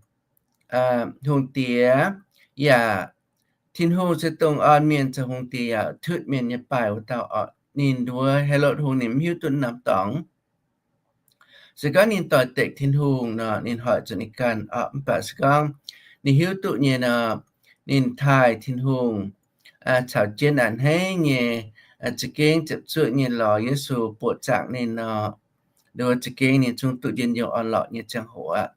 hungh diex, yaac Tin-Hungh se dongh orn mienh zoux hungh diex yaac tutv mienh nyei baaih wuov dauh orqc. Ninh nduov Helotv Hungh ninh mv hiuv duqv norm dorngx. Se gorngv ninh doix-dekc Tin-Hungh nor, ninh hoic zuqc ninh ganh orqc. Mv baac se gorngv ninh hiuv duqv nyei nor, ninh taaih Tin-Hungh caux jienv a'hneiv nyei, za'gengh ziepc zuoqv nyei lorz Yesu buoqc zaangc ninh nor, nduov za'gengh ninh zungv duqv njien-youh orn-lorqc nyei ziangh hoc aqv.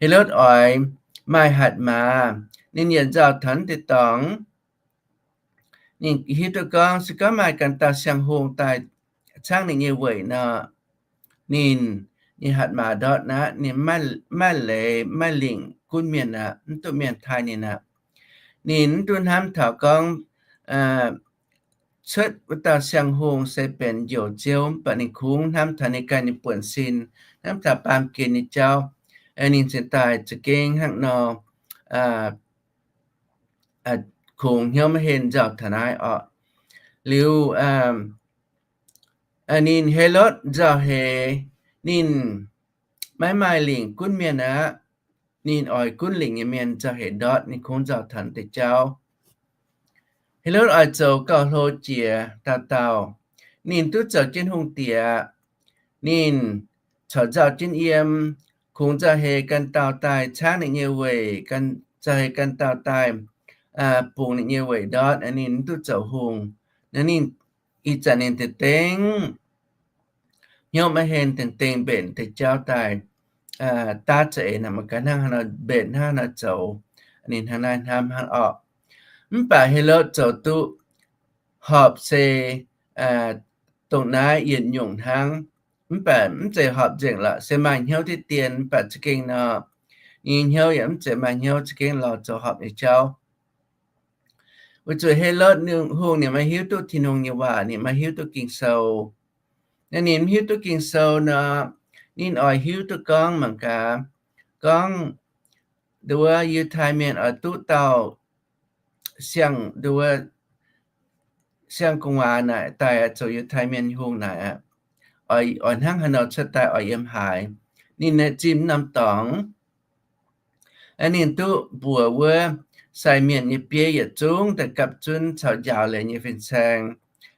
Helotv oix maaih hatc maaz, ninh yietc nzauh taux deix dorngx, ninh hiuv duqv gorngv se gorngv maaih ganh dauh siang-hungh daaih caangv ninh nyei weic nor, ninh nyei hatc maaz ndortv aqv. Ninh maiv leiz maiv lingc gunv mienh aqv, mv duqv mienh taaih ninh aqv. Ninh mv duqv hnamv taux gorngv cuotv wuov dauh siang-hungh se benx njoux ziouv, mv baac ninh kungx hnamv taux ninh ganh nyei buonv-sin, hnamv taux baamh gen nyei jauv. Ninh cingx daaih za'gengh hnangv nor kungx hnyouv maiv henh nzauh taux naaiv orqc. Liuz ninh, Helotv, nzauh heix, ninh maiv maaih lingc gunv mienh aqv. Ninh oix gunv lingc nyei mienh nzauh heix ndortv, ninh kungx nzauh taux deix jauv. Helotv oix zoux gauh hlo jiex dauh dauh. Ninh duqv zoux jienv hungh diex aqv. Ninh corc nzauh jienv yiem, kungx nzauh heix ganh dauh daaih caangv ninh nyei weic, nzauh heix ganh dauh daaih bungx ninh nyei weic ndortv, ninh mv duqv zoux hungh. Naaiv ninh ih zanc ninh dengh dengv hnyouv maiv henh, dengh dengh mbenc deix jauv daaih daav za'eix, mangc gaax hnangv haaix nor mbenc, hnangv haaix nor zoux. Ninh hnangv naaiv hnamv hnangv orqc. Mv baac Helotv zoux duqv horpc se dongh naaiv yietc nyungc hnangv. Mv baac mv zeiz horpc nzengc lorqc, se maaih hnyouv diqv dien, mv baac za'gengh nor, ninh nyei hnyouv yaac mv zeiz maaih hnyouv za'gengh lorz zoux horpc nyei jauv. Weic zuqc Helotv Hungh ninh maiv hiuv duqv Tin-Hungh nyei waac, ninh maiv hiuv duqv Ging-Sou. Naaiv ninh mv hiuv duqv Ging-Sou nor, ninh oix hiuv duqv gorngv mangc gaax, gorngv nduov Yiutai Mienh oix duqv dauh siang, nduov siang-gu'nguaaz naaic daaih zoux Yiutai Mienh hungh naaic, oix hnangv haaix nor cuotv daaih, oix yiem haaix. Ninh zimh norm dorngx. Ninh duqv mbuox wuov sai mienh nyei bieiv yietc zungv daaih gapv zunv caux njaaux leiz nyei fin-saeng,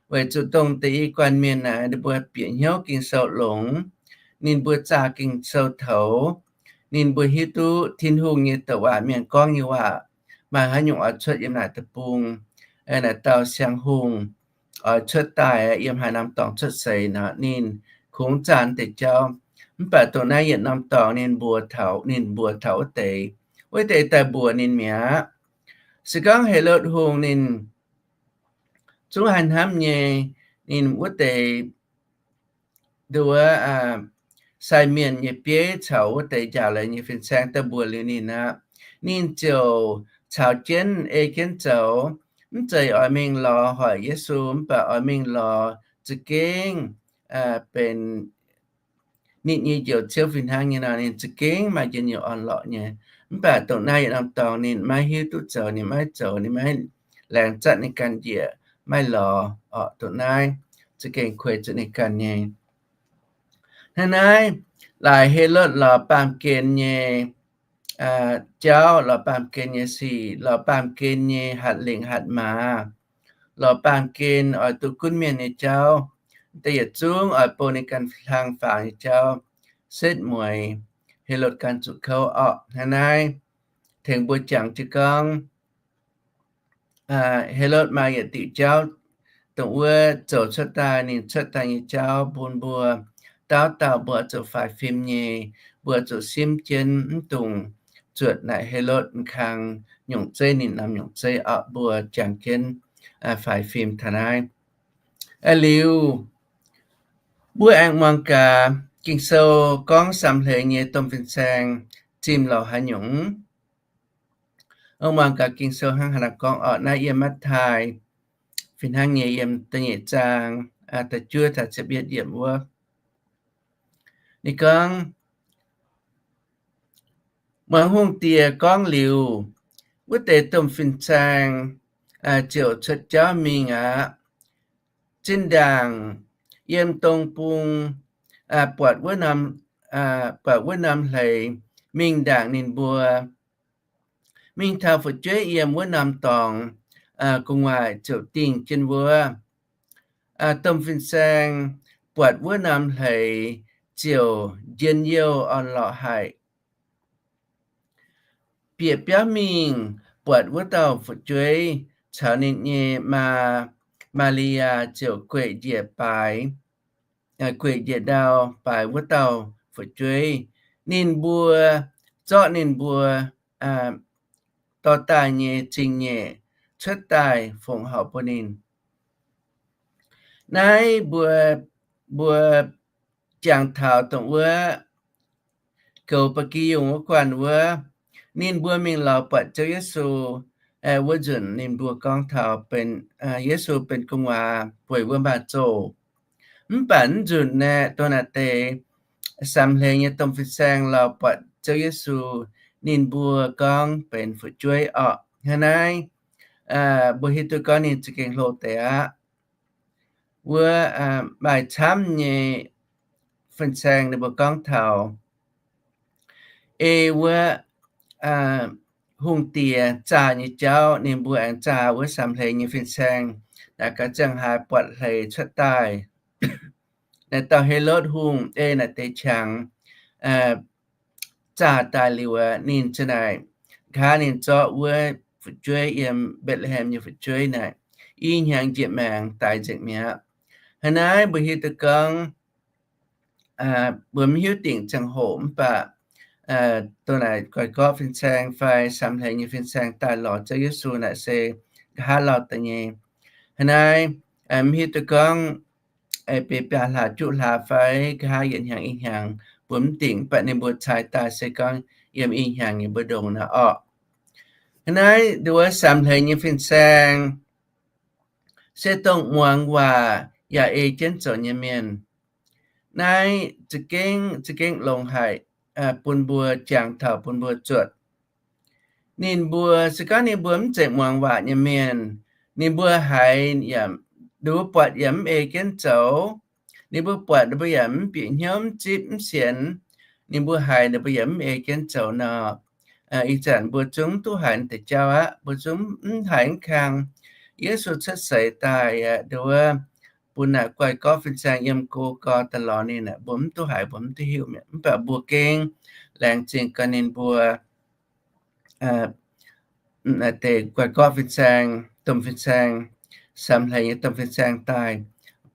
weic zuqc dongh deix i guanh mienh naaic ninh mbuo bieqc hnyouv Ging-Sou longx, ninh mbuo zaah Ging-Sou toux, ninh mbuo hiuv duqv Tin-Hungh nyei douc waac mienh gorngv nyei waac maaih haaix nyungc oix cuotv yiem naaic deic-bung. Naaic dauh siang-hungh oix cuotv daaih yiem haaix norm dorngx cuotv seix nor, ninh kungx zaah deix jauv. Mv baac dongh naaiv yietc norm dorngx ninh mbuox taux, ninh mbuox taux wuov deix, wuov deix daaih mbuox ninh mi'aqv. Se gorngv Helotv Hungh ninh zungv haih hnamv nyei, ninh wuov deix nduov sai mienh nyei bieiv caux wuov deix njaaux leiz nyei fin-saeng daaih mbuox liuz ninh aqv, ninh ziouc caux jienv ei jienv zoux, mv zeiz oix mingh lorz hoic Yesu, mv baac oix mingh lorz za'gengh benx ninh nyei njoux ziouv fih hnangv nyei nor, ninh za'gengh maaih njien-youh orn-lorqc nyei. Mv baac dongh naaiv yietc norm dorngx ninh maiv hiuv duqv zoux, ninh maiv zoux, ninh maiv laengz zatv ninh ganh njiec maiv lorz orqc. Dongh naaiv za'gengh kueix zuqc ninh ganh nyei. Hnangv naaiv, laaix Helotv lorz baamh gen nyei jauv, lorz baamh gen nyei sic, lorz baamh gen nyei hatc lingc hatc maaz, lorz baamh gen oix duqv gunv mienh nyei jauv, da'yietv yietc zungv oix bou ninh ganh hlang faaux nyei jauv, setv mueiz Helotv ganh zuqc kouv orqc. Hnangv naaiv, tengx mbuo jangx jienv gorngv, Helotv maaih yietc diuc jauv, dongh wuov zoux cuotv daaih, ninh cuotv daaih nyei jauv bun mbuo dauh dauh mbuo zuqc faix fim nyei, mbuo zuqc simv jienv mv dungx zuotc naaic Helotv m'kang nyungc zeiv, ninh norm nyungc zeiv orqc. Mbuo jangx jienv faix fim taux naaiv. Liuz, mbuo aengx muangx gaax Ging-Sou gorngv samx hleix nyei domh fin-saeng zimh lorz haaix nyungc. Ong muangx gaax Ging-Sou hnangv haaix nor gorngv orqc. Naaiv yiem Matv^taai fih hnangv nyei, yiem da'nyeic zaang da'juov taux ziepc yietv yiemc wuov. Ninh gorngv, Muangx hungh diex gorngv liuz, wuov deix domh fin-saeng ziouc cuotv jauv mingh aqv. Zinh ndaangc yiem dong bung buatc wuov norm, buatc wuov norm hleix mingh ndaangc ninh mbuo, mingh taux fu'jueiv yiem wuov norm dorngx gu'nguaaic ziouc dingh jienv wuov. Domh fin-saeng buatc wuov norm hleix ziouc njien-youh orn-lorqc haic, bieqc biauv mingh buatc wuov dauh fu'jueiv caux ninh nyei maa, Maa^li^yaa, ziouc gueic njiec baaix, gueic njiec ndau baaix wuov dauh fu'jueiv. Ninh mbuo zorqv ninh mbuo dorh daaih nyei zingh nyeic cuotv daaih fongc horc bun ninh. Naaiv mbuo, mbuo jangx taux dongh wuov goux ba'gi yungh wuov guanh wuov, ninh mbuo mingh lorz buatc Ziouv Yesu wuov nzunc, ninh mbuo gorngv taux benx, Yesu benx gu'nguaaz weic wuov mbaanh zoh. Mv baac mv nzunc naaiv, dongh naaiv deix samx hleix nyei domh fin-saeng lorz buatc Ziouv Yesu, ninh mbuo gorngv benx fu'jueiv orqc. Hnangv naaiv, mbuo hiuv duqv gorngv ninh za'gengh hlo deix aqv. Wuov maaih camv nyei fin-saeng ninh mbuo gorngv taux ei wuov hungh diex zaah nyei jauv, ninh mbuo aengx zaah wuov samx hleix nyei fin-saeng, naaic gaax ziangh haaix buatc hleix cuotv daaih, naaic dauh Helotv Hungh ei naaic deix qangx zaah daaih liuz, ninh ziouc naaic nqa'haav ninh zorqv wuov fu'jueiv yiem Mbetc^le^hem nyei fu'jueiv naaic i hnyangx njiec maengx daix nzengc mi'aqv. Hnangv naaiv mbuo hiuv duqv gorngv mbuo mv hiuv dingc ziangh hoc mv baac dongh naaic guai-gorqv fin-saeng fai samx hleix nyei fin-saeng daaih lorz Ziouv Yesu naaic se nqa'haav lauh daaih nyei. Hnangv naaiv mv hiuv duqv gorngv bieqc biaa hlaax juqv hlaax fai nqa'haav yietc hnyangx i hnyangx, mbuo mv dingc, mv baac ninh mbuo cai daaih se gorngv yiem i hnyangx nyei mbu'ndongx naaic orqc. Hnangv naaiv nduov samx hleix nyei fin-saeng se dongh muangx waac yaac ei jienv zoux nyei mienh. Naaiv za'gengh, za'gengh longx haic bun mbuo jangx taux bun mbuo zuotc. Ninh mbuo se gorngv ninh mbuo mv zeiz muangx waac nyei mienh, ninh mbuo haiz yaac, ninh mbuo buatc yaac mv ei jienv zoux. Ninh mbuo buatc ninh mbuo yaac mv bieqc hnyouv, mv zipv, mv sienx. Ninh mbuo haiz ninh mbuo yaac mv ei jienv zoux nor, ih zanc mbuo zungv duqv haiz deix jauv aqv. Mbuo zungv mv haiz mv kang. Yesu cuotv seix daaih aqv, nduov bun naaic guai-gorqv fin-saeng yiem go gorx daaih lorz ninh aqv. Mbuo mv duqv haiz, mbuo mv duqv hiuv mi'aqv. Mv baac mbuo gengh laengz zingh gaax ninh mbuo deix guai-gorqv fin-saeng, domh fin-saeng, samx hleix nyei domh fin-saeng daaih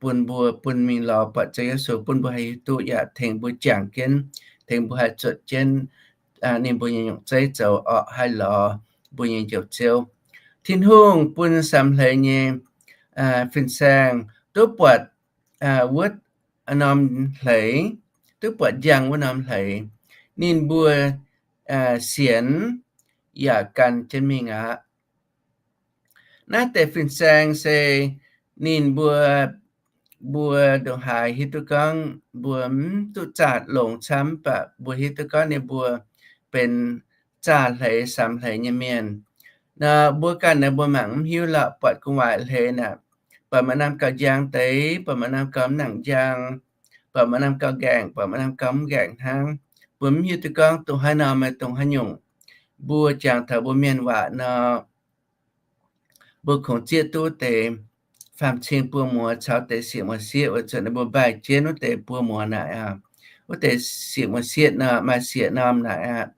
bun mbuo, bun mingh lorz buatc Ziouv Yesu, bun mbuo haih hiuv duqv yaac tengx mbuo jangx jienv, tengx mbuo haih zuotc jienv ninh mbuo nyei nyungc zeiv zoux orqc, haih lorz mbuo nyei Njoux Ziouv. Tin-Hungh bun samx hleix nyei fin-saeng duqv buatc wuov norm hleix, duqv buatc njang wuov norm hleix, ninh mbuo sienx yaac gan jienv mingh aqv. Naaiv deix fin-saeng se ninh mbuo, mbuo ndongc haaix hiuv duqv gorngv mbuo mv duqv zaah longx camv, mv baac mbuo hiuv duqv gorngv ninh mbuo benx zaah hleix samx hleix nyei mienh. Nor mbuo ganh naaiv mbuo mangc mv hiuv lorqc, buatc gu'nguaaic hleix naaic, buatc maaih norm gauh njang deix, buatc maaih norm gauh mv nangc njang, buatc maaih norm gauh nqaengc, buatc maaih norm gauh mv nqaengc hnangv. Mbuo mv hiuv duqv gorngv dongh haaix norm maaih dongh haaix nyungc. Mbuo jangx taux mbuo mienh waac nor, mbuo kungx zieqv duqv deix faam-cing buo muoz caux deix siec muoz-sieqv weic zuqc ninh mbuo mbaih jienv wuov deix buo muoz naaic aqv. Wuov deix siec muoz-sieqv nor maaih siec norm naaic aqv.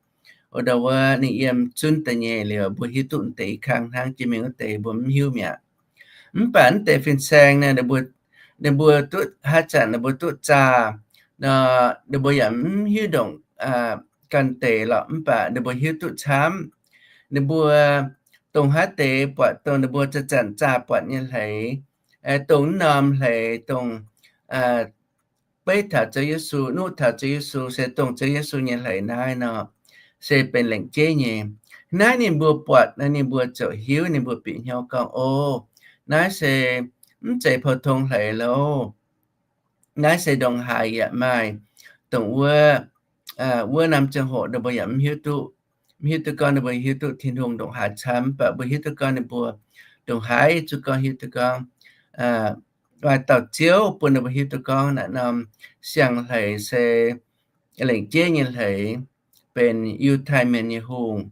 Wuov dauh wuov ninh yiem zunv daaih nyei liuz, mbuo hiuv duqv deix i kang hnangv, jiex mingh wuov deix mbuo mv hiuv mi'aqv. Mv baac wuov deix fin-saeng naaic, ninh mbuo duqv haaix zanc ninh mbuo duqv zaah nor, ninh mbuo yaac mv hiuv ndongc ganh deix lorqc, mv baac ninh mbuo hiuv duqv camv. Ninh mbuo dongh haaix deix buatc dongh ninh mbuo zanc-zanc zaah buatc nyei hleix, dongh norm hleix dongh beiv taux Ziouv Yesu, nuqv taux Ziouv Yesu, se dongh Ziouv Yesu nyei hleix naaiv nor, se benx lengc jeiv nyei. Naaiv ninh mbuo buatc nor, ninh mbuo ziouc hiuv, ninh mbuo bieqc hnyouv gorngv, O, naaiv se mv zeiz pou-tong hleix loh. Naaiv se ndongc haaix yaac maaih dongh wuov, wuov norm ziangh hoc ninh mbuo yaac mv hiuv duqv, mv hiuv duqv gorngv ninh mbuo hiuv duqv Tin-Hungh ndongc haaix camv, mv baac mbuo hiuv duqv gorngv ninh mbuo ndongc haaix zuqc gorngv hiuv duqv gorngv maaih dauh Ziouv bun ninh mbuo hiuv duqv gorngv naaiv norm siang-hleix se lengc jeiv nyei hleix, benx Yiutai Mienh nyei hungh.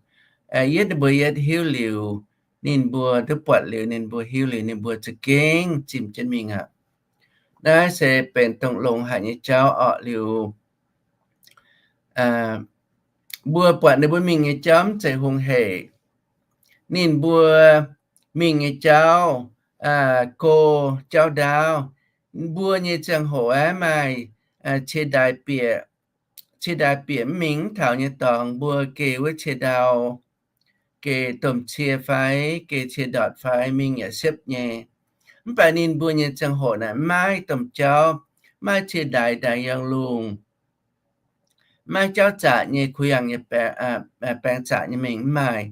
Yietv ninh mbuo yietv hiuv liuz, ninh mbuo duqv buatc liuz, ninh mbuo hiuv liuz, ninh mbuo za'gengh zimh jienv mingh aqv. Naaiv se benx dongh longx haic nyei jauv orqc. Liuz mbuo buatc ninh mbuo mingh nyei jauv mv zeiz hungh hec. Ninh mbuo mingh nyei jauv, go jauv ndaauv. Mbuo nyei ziangh hoc aeqv, maaih cie ndaaix bieqc, cie ndaaix bieqc mv mingh mv taux nyei dorngx, mbuo geh wuov cie ndau, geh domh cie fai geh cie ndortc fai mingh yaac siepv nyei. Mv baac ninh mbuo nyei ziangh hoc naaic maiv domh jauv, maiv cie ndaaix ndaix yangh lungh, maiv jauv zaqc nyei kuh yangh nyei baeng zaqc nyei mingh mv maaih.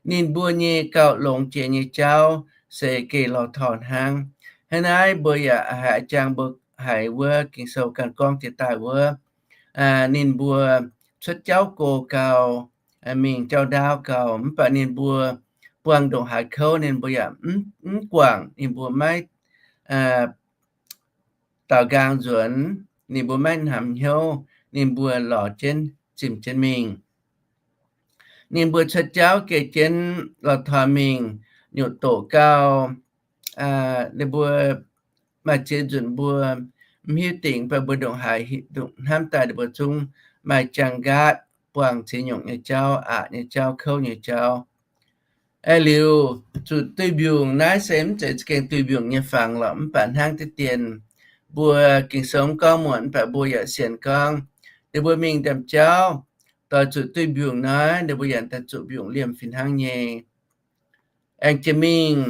Ninh mbuo nyei gauh longx jiex nyei jauv se geh lorh torh hnangv. Hnangv naaiv mbuo yaac haiz jangx mbuo haiz wuov Ging-Sou ganh gorngv jiex daaih wuov, ninh mbuo cuotv jauv go gau, mingh jauv ndaauv gau, mv baac ninh mbuo buangh ndongc haaix kouv ninh mbuo yaac mv guangc, ninh mbuo maiv daaux nqaang nzuonx, ninh mbuo maiv hnamv hnyouv, ninh mbuo lorz jienv zimh jienv mingh. Ninh mbuo cuotv jauv geh jienv lorh torh mingh, nyutc doqc gau, ninh mbuo maaih ziex nzunc mbuo mv hiuv dingc, mv baac mbuo ndongc haaix hnamv daaih ninh mbuo zungv maaih jangx nqaatv buangh ziex nyungc nyei jauv, aqc nyei jauv, kouv nyei jauv. Aeqv, liuz zuqc duih mbiungc naaiv se mv zeiz za'gengh duih mbiungc nyei fangx lorqc, mv baac hnangv diqv dien mbuo Ging-Sou mv gorngv muonc, mv baac mbuo yaac sienx gorngv ninh mbuo mingh ndaamv-jauv doix zuqc duih mbiungc nor, ninh mbuo yaac daaih zuqc mbiungc liemh fih hnangv nyei. Aengx jiex mingh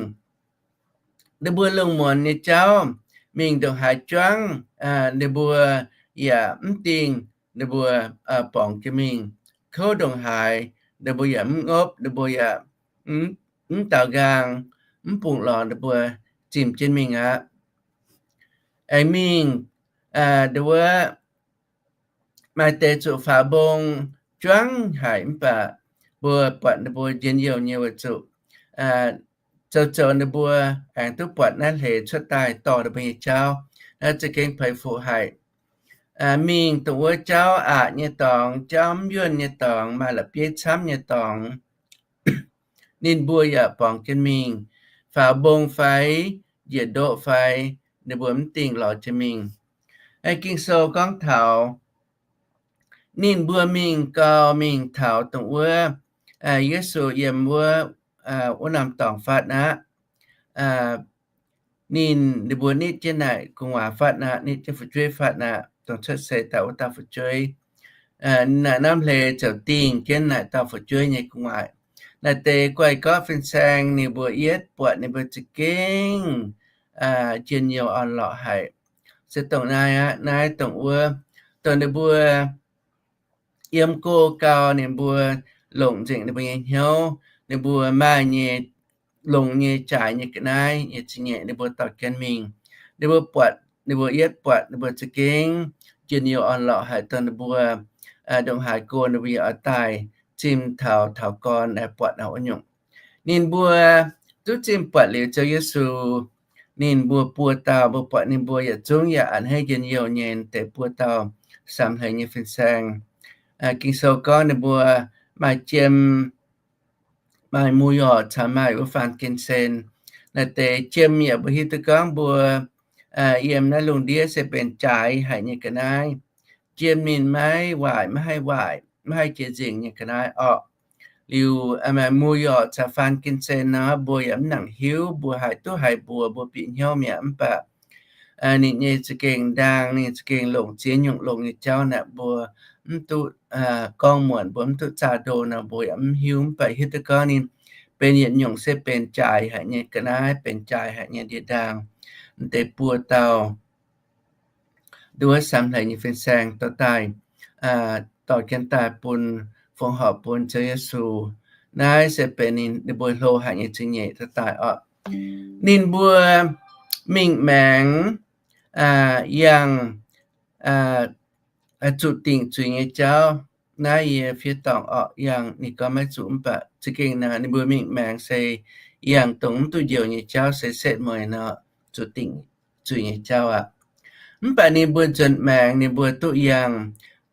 ninh mbuo lungh muonz nyei jauv, mingh ndongc haaix juangv, ninh mbuo yaac mv dingh ninh mbuo borngz jienv mingh. Kouv ndongc haaix ninh mbuo yaac mv ngopv, ninh mbuo yaac mv daaux nqaang, mv bungx lorz, ninh mbuo zimh jienv mingh aqv. Aengx mingh, wuov, maaih deix zuqc faaux mbong juangv haic, mv baac mbuo buatc ninh mbuo njien-youh nyei weic zuqc zoux zoux ninh mbuo aengx duqv buatc naaiv hleix cuotv daaih dorh ninh mbuo nyei jauv. Naaiv za'gengh peix fuqv haic. Mingh dongh wuov jauv aqc nyei dorngx, jauv mv yuonh nyei dorngx, maaih la'bieiv camv nyei dorngx, ninh mbuo yaac borngz jienv mingh. Faaux mbong fai njiec ndoqv fai, ninh mbuo mv dingh lorz jienv mingh. Ging-Sou gorngv taux ninh mbuo mingh gau, mingh taux dongh wuov Yesu yiem wuov, wuov norm dorngx fatv aqv. Ninh, ninh mbuo nitv jienv naaic gu'nguaaz fatv aqv, nitv jienv fu'jueiv fatv aqv, dongh cuotv seix daaih wuov dauh fu'jueiv. Naaic norm hleix ziouc dingh jienv naaic dauh fu'jueiv nyei gu'nguaaic. Naaic deix guai-gorqv fin-saeng ninh mbuo yietv buatc ninh mbuo za'gengh njien-youh orn-lorqc haic. Se dongh naaiv aqv, naaiv dongh wuov, dongh ninh mbuo yiem go gau, ninh mbuo longc nzengc ninh mbuo nyei hnyouv, ninh mbuo maaih nyei longx nyei jaaix nyei ga'naaiv nyei zingh nyeic ninh mbuo dorh jienv mingh. Ninh mbuo buatc, ninh mbuo yietv buatc ninh mbuo za'gengh njien-youh orn-lorqc haic, dongh ninh mbuo ndongc haaix go ninh mbuo yaac oix daaih zimh taux taux gorn buatc wuov nyungc. Ninh mbuo duqv zimh buatc liuz Ziouv Yesu, ninh mbuo buo dauh, mbuo buatc ninh mbuo yietc zungv yaac a'hneiv njien-youh nyei deix buo dauh samx hleix nyei fin-saeng. Ging-Sou gorngv ninh mbuo maaih jiem, maaih mu yorc caux maaih wuov faan gen-sen. Naaiv deix jiem yaac mbuo hiuv duqv gorngv mbuo yiem naaiv lungh ndiev se benx jaaix haic nyei ga'naaiv. Jiem ninh maiv waaic, maiv haih waaic, maiv haih jiex nzengc nyei ga'naaiv orqc. Liuz maaih mu yorc caux faan gen-sen nor, mbuo yaac mv nangc hiuv mbuo haih duqv haaix mbuox mbuo bieqc hnyouv mi'aqv. Mv baac ninh nyei za'gengh ndaang, ninh za'gengh longc ziex nyungc longc nyei jauv naaic mbuo mv duqv gorngv muonc, mbuo mv duqv zaah ndo nor mbuo yaac mv hiuv. Mv baac hiuv duqv gorngv ninh benx yietc nyungc se benx jaaix haic nyei ga'naaiv, benx jaaix haic nyei ndie-ndaang. Deix buo dauh nduov samx hleix nyei fin-saeng dorh daaih, dorh jienv daaih bun, fongc horc bun Ziouv Yesu. Naaiv se benx ninh mbuo hlo haic nyei zingh nyeic dorh daaih orqc. Ninh mbuo mingh maengx yangh zuqc dingc zuiz nyei jauv. Naaiv yie fiev dorngc orqc, yangh ninh gorngv maiv zuqc, mv baac za'gengh naaic ninh mbuo mingh maengx se yangh dongh mv duqv njoux nyei jauv se setv mueiz nor, zuqc dingc zuiz nyei jauv aqv. Mv baac ninh mbuo nzuonx maengx ninh mbuo duqv yangh,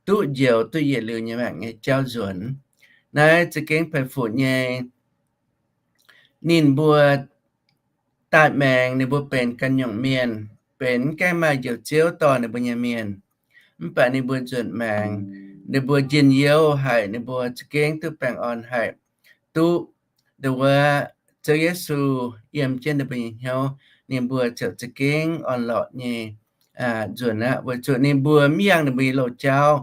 duqv njoux, duqv yietc liuz nyei maengc nyei jauv nzuonx. Naaiv za'gengh peix fuc nyei. Ninh mbuo daaih maengx ninh mbuo benx ganh nyungc mienh, benx mv gaengh maaih Njoux Ziouv dorh ninh mbuo nyei mienh. Mv baac ninh mbuo nzuonx maengx, ninh mbuo njien-youh haic, ninh mbuo za'gengh duqv baengh orn haic, duqv nduov Ziouv Yesu yiem jienv ninh mbuo nyei hnyouv, ninh mbuo ziouc za'gengh orn-lorqc nyei nzuonx aqv, weic zuqc ninh mbuo mv yangh ninh mbuo nyei loz-jauv,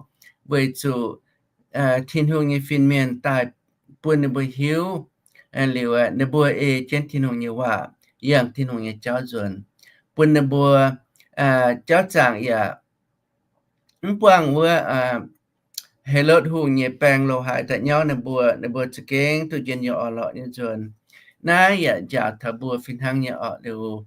weic zuqc Tin-Hungh nyei fin-mienh daaih bun ninh mbuo hiuv liuz, ninh mbuo ei jienv Tin-Hungh nyei waac, yangh Tin-Hungh nyei jauv nzuonx, bun ninh mbuo jauv zaangc yaac mv buangh wuov Helotv Hungh nyei baeng loz-haaix daaih nyauv ninh mbuo, ninh mbuo za'gengh duqv njien-youh orn-lorqc nyei nzuonx. Naaiv yaac njaaux taux mbuo fih hnangv nyei orqc liuz,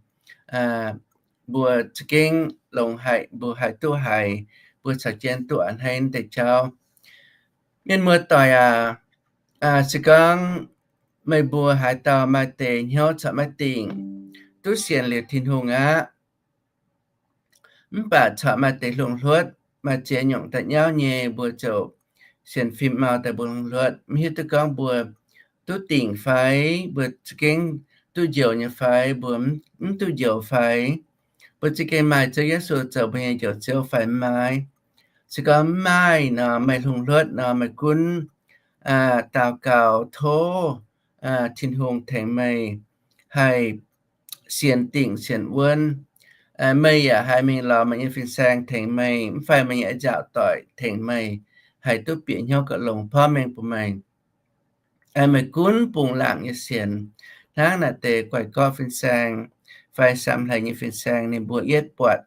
mbuo za'gengh longx haic, mbuo haih duqv haiz, mbuo caux jienv duqv a'hneiv deix jauv. Mienh muoz-doic aac, se gorngv meih mbuo haaix dauh maaih deix hnyouv corc maiv dingc, duqv sienx liuz Tin-Hungh aqv, mv baac corc maaih deix hlungx hluotv, maaih ziex nyungc da'nyauv nyei, mbuo ziouc sienx fim mau daaih mbuo hlungx hluotv, mv hiuv duqv gorngv mbuo duqv dingc fai, mbuo za'gengh duqv njoux nyei fai, mbuo mv duqv njoux fai, mbuo za'gengh maaih Ziouv Yesu zoux mbuo nyei Njoux Ziouv fai mv maaih. Se gorngv mv maaih nor, meih hlungx hluotv nor, meih gunv daux gaux tov Tin-Hungh tengx meih haih sienx dingc sienx wuonv. Meih yaac haih mingh lorz meih nyei fin-saeng tengx meih, mv fai meih nyei a'nziaauc doic tengx meih, haih duqv bieqc hnyouv gauh longx porv mengh bun meih. Meih gunv bungx laangc nyei sienx, hnangv naaic deix guaiv gorqv fin-saeng fai samx hleix nyei fin-saeng ninh mbuo yietv buatc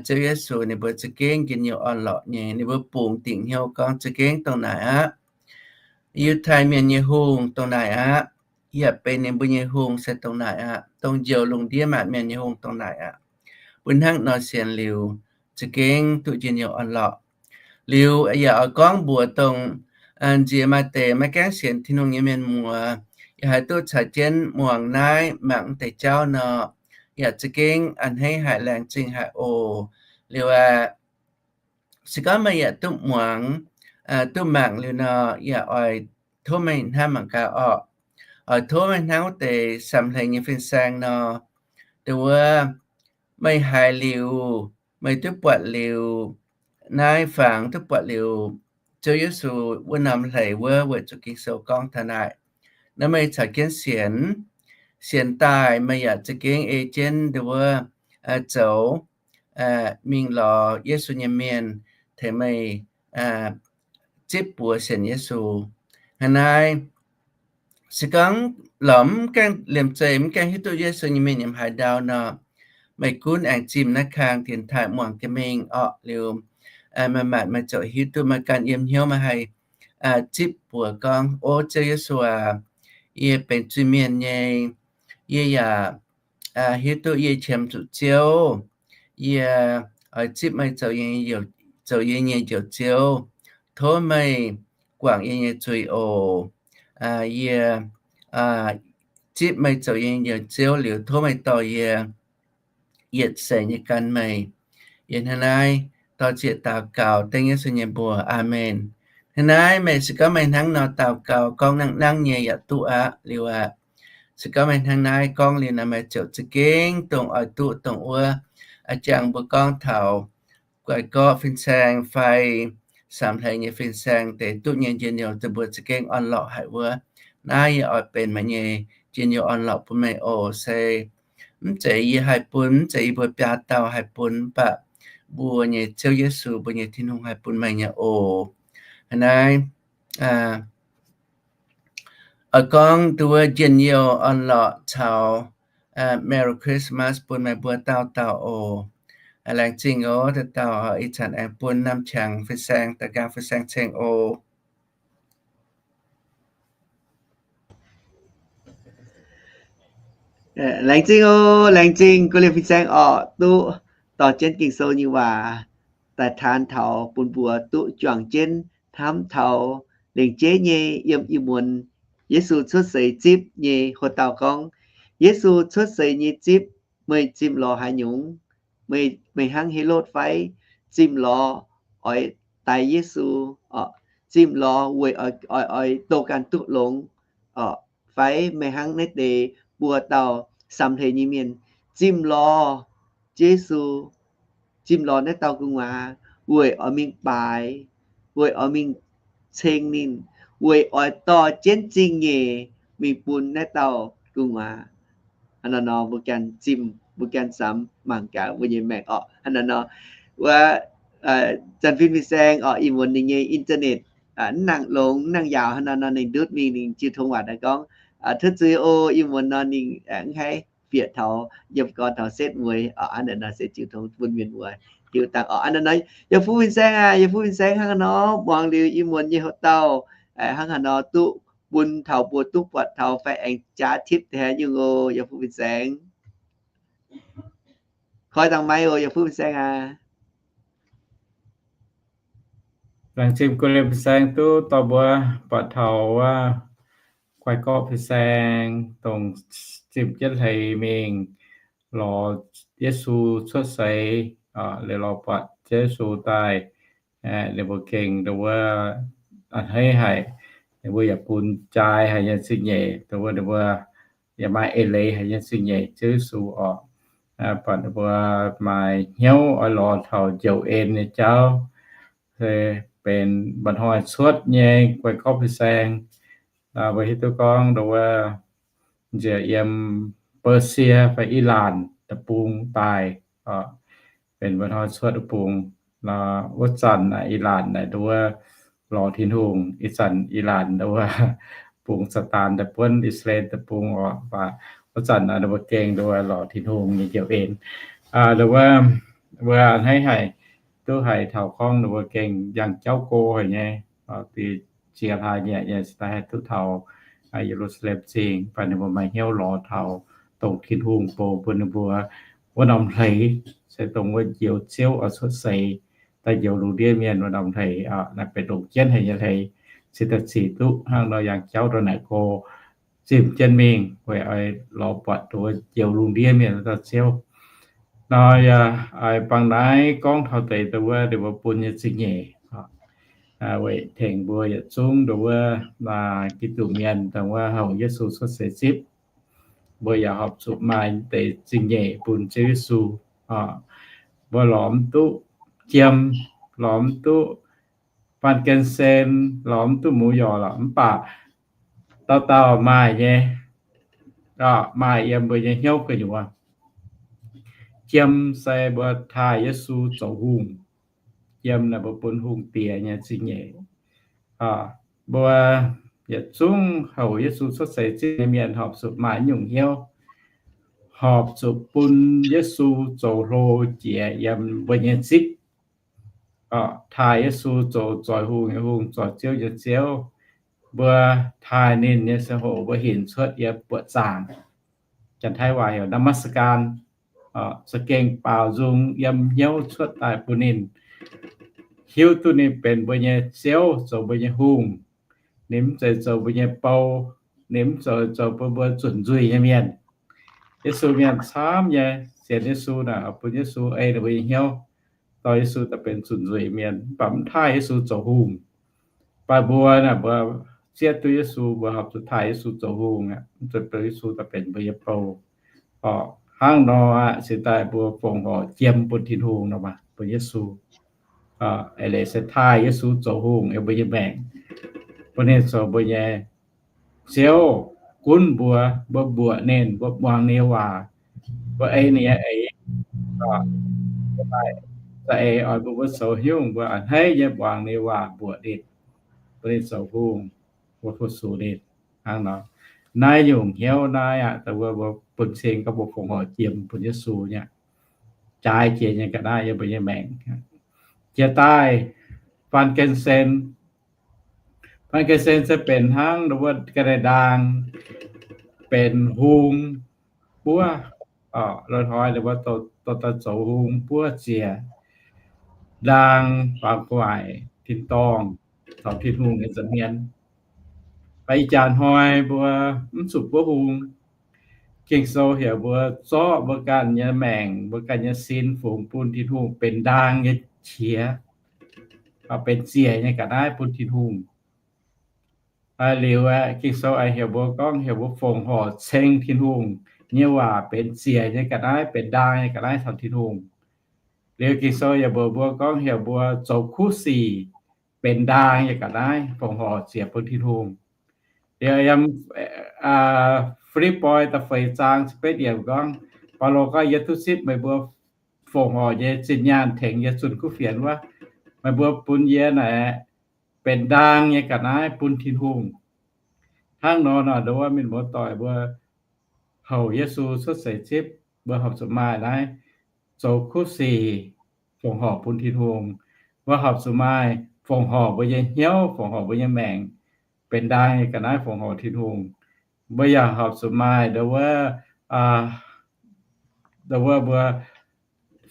Ziouv Yesu ninh mbuo za'gengh njien-youh orn-lorqc nyei, ninh mbuo bungx dingc hnyouv gorngv za'gengh dongh naaic aqv. Yiutai Mienh nyei Hungh dongh naaic aqv. Yaac benx ninh mbuo nyei Hungh se dongh naaic aqv. Dongh njoux lungh ndiev maanc mienh nyei Hungh dongh naaic aqv. Mbuo hnangv nor sienx liuz, za'gengh duqv njien-youh orn-lorqc. Liuz yaac oix gorngv mbuox dongh nziex maaih deix maiv gaengh sienx Tin-Hungh nyei mienh muoz, yaac haih duqv caux jienv muangx naaiv mangc deix jauv nor, yaac za'gengh a'hneiv haic, laengz zingh haic oc. Liuz aqv, se gorngv meih yaac duqv muangx, duqv mangc liuz nor, yaac oix tov meih hnamv mangc gaax orqc. Oix tov meih hnangv wuov deix samx hleix nyei fin-saeng nor, dongh wuov meih haiz liuz, meih duqv buatc liuz, naaiv fangx duqv buatc liuz, Ziouv Yesu wuov norm hleix wuov weic zuqc Ging-Sou gorngv taux naaic, nor meih caux jienv sienx. Sienx daaih meih yaac za'gengh ei jienv dongh wuov zoux mingh lorz Yesu nyei mienh tengx meih zipv buoz sienx Yesu. Hnangv naaiv, se gorngv lorz mv gaengh liemh zeih mv gaengh hiuv duqv Yesu nyei mienh yiem haaix ndau nor, meih gunv aengx zimh naaiv kang dienx taaih muangx jiex mingh orqc. Liuz maaih maanc meih ziouc hiuv duqv, meih ganh yiem hnyouv meih haih zipv buoz gorngv, O Ziouv Yesu aac, yie benx zuiz-mienh nyei. Yie yaac hiuv duqv yie qiemx zuqc Ziouv. Yie oix zipv meih zoux yie nyei Njoux Ziouv. Tov meih guangc yie nyei zuiz oc. Yie zipv meih zoux yie nyei Ziouv liuz, tov meih dorh yie yietc seix nyei gan meih. Yie hnangv naaiv dor-ziec daux gaux dengv Yesu nyei mbuox. Aamen. Hnangv naaiv meih se gorngv meih hnangv nor daux gaux gorngv nangv nangv nyei yaac duqv aqv. Liuz aqv, se gorngv meih hnangv naaiv gorngv liuz nor, meih ziouc za'gengh dongh oix duqv dongh wuov, a'jangc mbuo gorngv taux guai gorqv fin-saeng fai samx hleix nyei fin-saeng deix duqv nyei njien-youh, mbuo za'gengh orn-lorqc haic wuov. Naaiv yie oix benx meih nyei njien-youh orn-lorqc bun meih oc. Se mv zeiz yie haih bun, mv zeiz yie mbuo biaa dauh haih bun, mv baac mbuo nyei Ziouv Yesu, mbuo nyei Tin-Hungh haih bun meih nyei oc. Hnangv naaiv, oix gorngv duqv wuov njien-youh orn-lorqc caux Merry Christmas bun meih mbuo dauh dauh oc. Laengz zingh oc. Dauh dauh ih zanc aengx bun norm qangx fin-saeng, da'gaang fin-saeng ceng oc. Laengz zingh oc. Laengz zingh guv liemh fin-saeng orqc, duqv dorh jienv Ging-Sou nyei waac daaih taan taux bun mbuo duqv juangc jienv hnamv taux lengc jeiv nyei yiem ih muonz Yesu cuotv seix zipv nyei hoc dauh gorngv, Yesu cuotv seix nyei zipv, meih zimh lorz haaix nyungc? Meih, meih hnangv Helotv fai? Zimh lorz oix daix Yesu, zimh lorz weic oix, oix, oix doh ganh duqv longx fai? Meih hnangv naaiv deix buo dauh samx hleix nyei mienh zimh lorz Yesu, zimh lorz naaiv dauh gu'nguaaz weic oix mingh baaix, weic oix mingh ceng ninh, weic oix dorh jienv zingh nyeic mingh bun naaiv dauh gu'nguaaz. Hnangv naaiv nor mbuo ganh zimh, mbuo ganh samx mangc gaax mbuo nyei maengc orqc. Hnangv naaiv nor, wuov, Janx-Fin fin-saeng orqc, ih muonz ninh nyei internet mv nangc longx, mv nangc yaauc. Hnangv naaiv nor ninh ndutv mingh ninh jiu tong waac daaih gorngv, Tov zuiz oc, ih muonz nor ninh mv haih bieqc taux yiem gorn taux setv mueiz. Hnangv naaiv nor se jiu tong bun mienh muoz hiuv dangh orqc. Hnangv naaiv nor, Yie Fu fin-saeng aac, Yie Fu fin-saeng, hnangv haaix nor muangx liuz ih muonz nyei hoc dauh, hnangv haaix nor duqv bun taux mbuo duqv buatc taux fai aengx jaax tipv deix haaix nyungc oc, Yie Fu fin-saeng? Koi dangh maiv oc, Yie Fu fin-saeng aac. Laengz zingh guv liemh fin-saeng duqv dorh mbuo buatc taux wuov guai-gorqv fin-saeng dongh zimh jienv hleix mingh lorz Yesu cuotv seix, liuz lorz buatc Ziouv Yesu daaih, ninh mbuo gengh dongh wuov a'hneiv haic, ninh mbuo yaac bun jai haic nyei zingh nyeic, dongh wuov ninh mbuo yaac maaih eix leiz haic nyei zingh nyeic Ziouv Yesu orqc. Buatc ninh mbuo maaih hnyouv oix lorz taux njoux en nyei jauv, se benx mba'hnoi cuotv nyei guai-gorqv fin-saeng. Mbuo hiuv duqv gorngv dongh wuov nziouc yiem Persia fai Ilaanc deic-bung daaih, benx mba'hnoi cuotv deic-bung. Wuov zanc Ilaanc naaic dongh wuov lorz Tin-Hungh, ih zanc Ilaanc dongh wuov bungx Saadaan daaih buonv I^saa^laa^en deic-bung orqc. Wuov zanc ninh mbuo gengh dongh wuov lorz Tin-Hungh nyei njoux en. Dongh wuov, wuov a'hneiv haic, duqv haiz taux gorngv ninh mbuo gengh yangh jauv go haic nyei, ziex hlaax nyieqc nyei daaih haih duqv taux Ye^lu^saa^lem Zingh, mv baac ninh mbuo maaih hnyouv lorz taux dongh Tin-Hungh bou bun ninh mbuo wuov norm hleix, se dongh wuov njoux Ziouv oix cuotv seix daaih njoux lungh ndiev mienh wuov norm hleix. Naaiv benx longc jienv haic nyei hleix, se daaih zic duqv hnangv nor yangh jauv ndongc naaic go, zimh jienv mingh weic oix lorz buatc dongh wuov njoux lungh ndiev mienh wuov dauh Ziouv. Nor yaac bangc naaiv gorngv taux deix dongh wuov ninh mbuo bun nyei zingh nyeic, weic tengx mbuo yietc zungv dongh wuov Giduc mienh dongh wuov houc Yesu cuotv seix zipv, mbuo yaac horpc zuqc maaih deix zingh nyeic bun Ziouv Yesu. Mbuo lorz mv duqv jiem, lorz mv duqv banh gen sen, lorz mv duqv muz yorc lorqc, mv baac dauh dauh maaih nyei, maaih yiem mbuo nyei hnyouv gu'nyuoz. Jiem se mbuo taaih Yesu zoux hungh. Jiem naaic mbuo bun hungh diex nyei zingh nyeic. Mbuo yietc zungv houc Yesu cuotv seix zipv nyei mienh horpc zuqc maaih nyungc hnyouv, horpc zuqc bun Yesu zoux hlo jiex yiem mbuo nyei zipv. Taaih Yesu zoux zoih hungh nyei Hungh, zoih Ziouv nyei Ziouv. Mbuo taaih ninh nyei ziangh hoc mbuo hinc cuotv yiem buoqc zaangc, Janx-Taiv waac heuc นมัสการ, za'gengh baaux nzung yiem hnyouv cuotv daaih bun ninh, hiuv duqv ninh benx mbuo nyei Ziouv, zoux mbuo nyei Hungh. Ninh mv zeiz zoux mbuo nyei bou, ninh mv zoux, zoux bun mbuo zunc nzuih nyei mienh. Yesu mienh camv nyei sienx Yesu naaic, bun Yesu ei ninh mbuo nyei hnyouv, dorh Yesu daaih benx zunc nzuih mienh. Mv baac mv taaih Yesu zoux hungh. Mv baac mbuo naaic, mbuo zieqv duqv Yesu, mbuo horpc zuqc taaih Yesu zoux hungh aqv, mv zuqc bun Yesu daaih benx mbuo nyei bou. Hnangv nor aqv, cingx daaih mbuo fongc horc jiem bun Tin-Hungh nor maah, bun Yesu. Eix leiz se taaih Yesu zoux hungh yiem mbuo nyei maengc, bun ninh zoux mbuo nyei Ziouv, gunv mbuo, mbuo mbuoqc ninh, mbuo muangx ninh nyei waac, mbuo ei ninh nyei eix, za'eix oix bun mbuo zoux nyungc, mbuo a'hneiv nyei muangx ninh nyei waac, mbuoqc ninh, bun ninh zoux hungh, mbuo fu-sux ninh. Hnangv nor, naaiv nyungc hnyouv naaiv aqv, mbuo, mbuo bun cing gorngv mbuo fongc horc jiem bun Yesu nyei aqv. Jaaix jiex nyei ga'naaiv yiem mbuo nyei maengc. Jiex daaih, frankincense, frankincense se benx hnangv wuov ga'naaiv ndaang, benx hung buov, loz-hnoi ninh mbuo dorh daaih zoux hung buov ziec, ndaang faaux gu'nguaaic tin-dorngh caux Tin-Hungh nyei nza'hmien. Mv baac ih jaax hnoi mbuo mv zuqc buov hung. Ging-Sou heuc mbuo zorqv mbuo ganh nyei maengc, mbuo ganh nyei sin fungx bun Tin-Hungh benx ndaang nyei qiex, benx ziec nyei ga'naaiv bun Tin-Hungh. Liuz aeqv, Ging-Sou aengx heuc mbuo gorngv heuc mbuo fongc horc ceng Tin-Hungh nyei waac benx ziec nyei ga'naaiv, benx ndaang nyei ga'naaiv caux Tin-Hungh. Liuz Ging-Sou yaac mbuox mbuo gorngv heuc mbuo zoux kuv sic benx ndaang nyei ga'naaiv, fongc horc ziec bun Tin-Hungh. Liuz yiem Fi^lipv^poi da'feix zaang ziepc betv yiemc gorngv, Baulo gorngv, Yie duqv zipv meih mbuo fongc horc nyei zinh nyaanh tengx yie zunh kuv fienx wuov, meih mbuo bun yie naaic benx ndaang nyei ga'naaiv bun Tin-Hungh. Hnangv nor nor, ndongc wuov mienh muoz-doic mbuo houc Yesu cuotv seix zipv, mbuo horpc zuqc maaih naaiv zoux kuv sic fongc horc bun Tin-Hungh. Mbuo horpc zuqc maaih fongc horc mbuo nyei hnyouv, fongc horc mbuo nyei maengc, benx ndaang nyei ga'naaiv fongc horc Tin-Hungh. Mbuo yaac horpc zuqc maaih ndongc wuov, ndongc wuov mbuo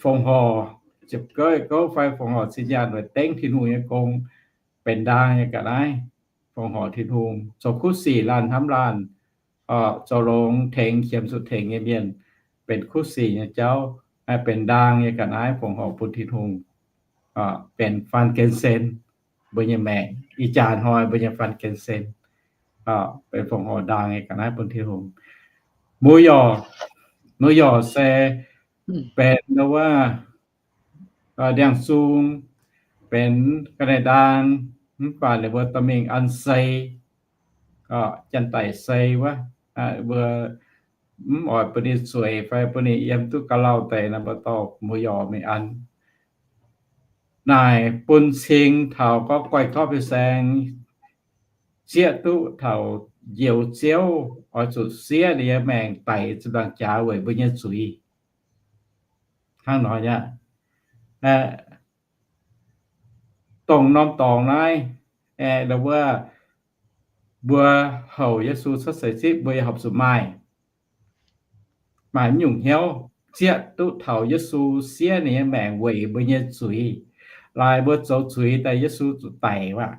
fongc horc ziepc gouv gouv fai fongc horc zinh nyaanh weic dengv Tin-Hungh nyei gong, benx ndaang nyei ga'naaiv fongc horc Tin-Hungh. Zoux kuv sic laanh hnamv laanh, zoux longx tengx qiemx zuqc tengx nyei mienh, benx kuv sic nyei jauv, benx ndaang nyei ga'naaiv fongc horc bun Tin-Hungh, benx frankincense mbuo nyei maengc, ih jaax hnoi mbuo nyei frankincense, benx fongc horc ndaang nyei ga'naaiv bun Tin-Hungh. Muic yorc, muic yorc se benx ndongc wuov ndiangx-zung, benx ga'naaiv ndaang, mv baac ninh mbuo dorh mingh an sei, janx-daic sei wuov, mbuo mv oix bun ninh zueiz fai bun ninh yiem duqv ga'lauh deix nor, mbuo dorh muic yorc mingh an. Naaic bun cing taux gorngv guai korv fin-saeng zieqv duqv taux Njoux Ziouv oix zuqc siev ninh nyei maengc daic ziepc nzaangc jaax weic mbuo nyei zuiz. Hnangv nor aqv. Dongh norm dorngx naaiv, aeqv, ndongc wuov mbuo houc Yesu cuotv seix zipv, mbuo yaac horpc zuqc maaih, maaih mv nyungc hnyouv zieqv duqv taux Yesu siev ninh nyei maengc weic mbuo nyei zuiz. Laaix mbuo zoux zuiz daaih Yesu zuqc daic aqv.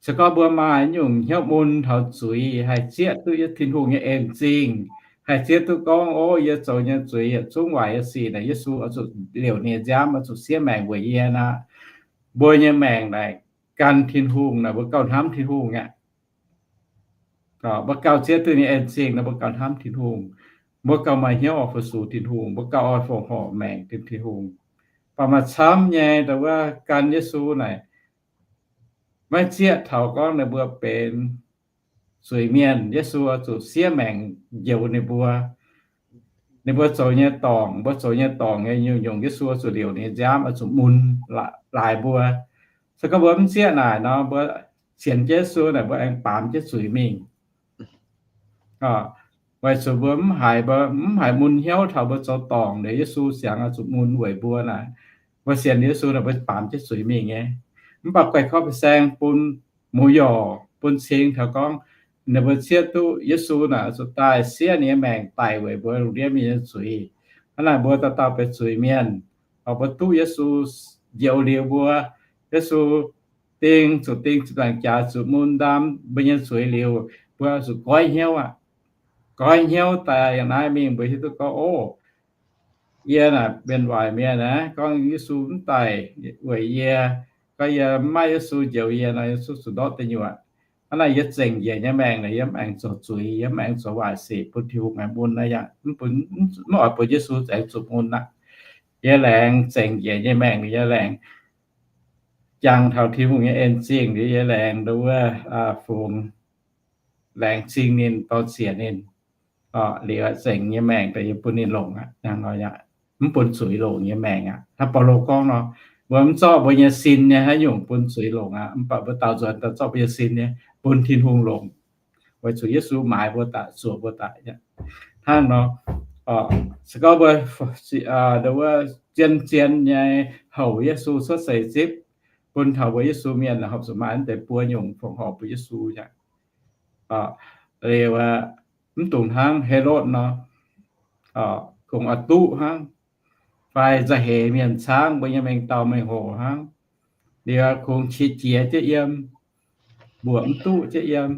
Se gorngv mbuo maaih nyungc hnyouv mun taux zuiz, haih zieqv duqv Tin-Hungh nyei en zingh, haih zieqv duqv gorngv, ov, yie zoux nyei zuiz yietc zungv waaic nyei sic naaic, Yesu oix zuqc liouc ninh nyei nziaamv, oix zuqc siev maengc weic yie nor, mbuo nyei maengc naaic gan Tin-Hungh naaic, mbuo gauh hnamv Tin-Hungh aqv. Mbuo gauh zieqv duqv ninh en zingh nor, mbuo gauh hnamv Tin-Hungh. Mbuo gauh maaih hnyouv oix fu-sux Tin-Hungh, mbuo gauh oix fongc horc maengc bun Tin-Hungh. Baac maaih camv nyei, ndongc wuov gan Yesu naaic, maiv zieqv taux gorngv ninh mbuo benx zuiz-mienh, Yesu oix zuqc siev maengc njoux ninh mbuo. Ninh mbuo zoux nyei dorngc, mbuo zoux nyei dorngc nyei nyungc-nyungc, Yesu oix zuqc liouc ninh nyei nziaamv, oix zuqc mun laaix mbuo. Se gorngv mbuo mv zieqv naaic nor, mbuo sienx Yesu naaic, mbuo aengx baamz jienv zuiz mingh. Weic zuqc mbuo mv haiz, mbuo mv haiz mun hnyouv taux mbuo zoux dorngc liuz Yesu siangx oix zuqc mun weic mbuo naaic, mbuo sienx Yesu naaic, mbuo baamz jienv zuiz mingh nyei. Mv baac guai korv fin-saeng bun muic yorc, bun cing taux gorngv ninh mbuo zieqv duqv Yesu naaic oix zuqc daaih siev ninh nyei maengc daic weic mbuo lungh ndiev mienh nyei zuiz. Hnangv naaic mbuo dauh dauh benx zuiz-mienh, mbuo duqv Yesu njoux liuz mbuo, Yesu ding zuqc ding ziepc nzaangc jaax zuqc mun ndaam mbuo nyei zuiz liuz, zuqc goiv hnyouv aqv. Goiv hnyouv daaih yiem naaiv mingh mbuo hiuv duqv gorngv, o, yie naaic mienh waaic mienh aqv, gorngv Yesu mv daic weic yie, gorngv yie mv maaih Yesu njoux yie nor, Yesu zuqc ndortv deic nyuoqc. Hnangv naaic yie zengc njiec nyei maengc naaic, yie mv aengx zoux zuiz, yie mv aengx zoux waaic sic bun Tin-Hungh aengx mun naaiv yaac mv, mv oix bun Yesu aengx zuqc mun aqv. Yie laengz zengc njiec nyei maengc, yie laengz jangx taux Tin-Hungh nyei en-zingh liuz, yie laengz nduov wuov fungx, laengz zingh ninh, dorh ziec ninh, liuz zengc nyei maengc daaih yie bun ninh longc aqv. Mv bun zuiz longc nyei maengc aqv. Hnangv Baulo gorngv nor, mbuo mv zorqv mbuo nyei sin nyei haaix nyungc bun zuiz longc aqv. Mv baac mbuo daaux nzuonx daaih zorqv mbuo nyei sin nyei bun Tin-Hungh longc, weic zuqc Yesu maaiz mbuo daaih, zuoqc mbuo daaih. Hnangv nor, se gorngv mbuo zien-zien nyei houc Yesu cuotv seix zipv, bun taux mbuo Yesu mienh horpc zuqc maaih naaiv deix buo nyungc fongc horc bun Yesu aqv. Liuz, mv dungx hnangv Helotv nor, kungx oix duqv hnangv, fai nzauh heix mienh caangv mbuo nyei mengh dauh mengh hoc hnangv. Liuz kungx qiex jiez jienv yiem, mbuoqc mv duqv jienv yiem,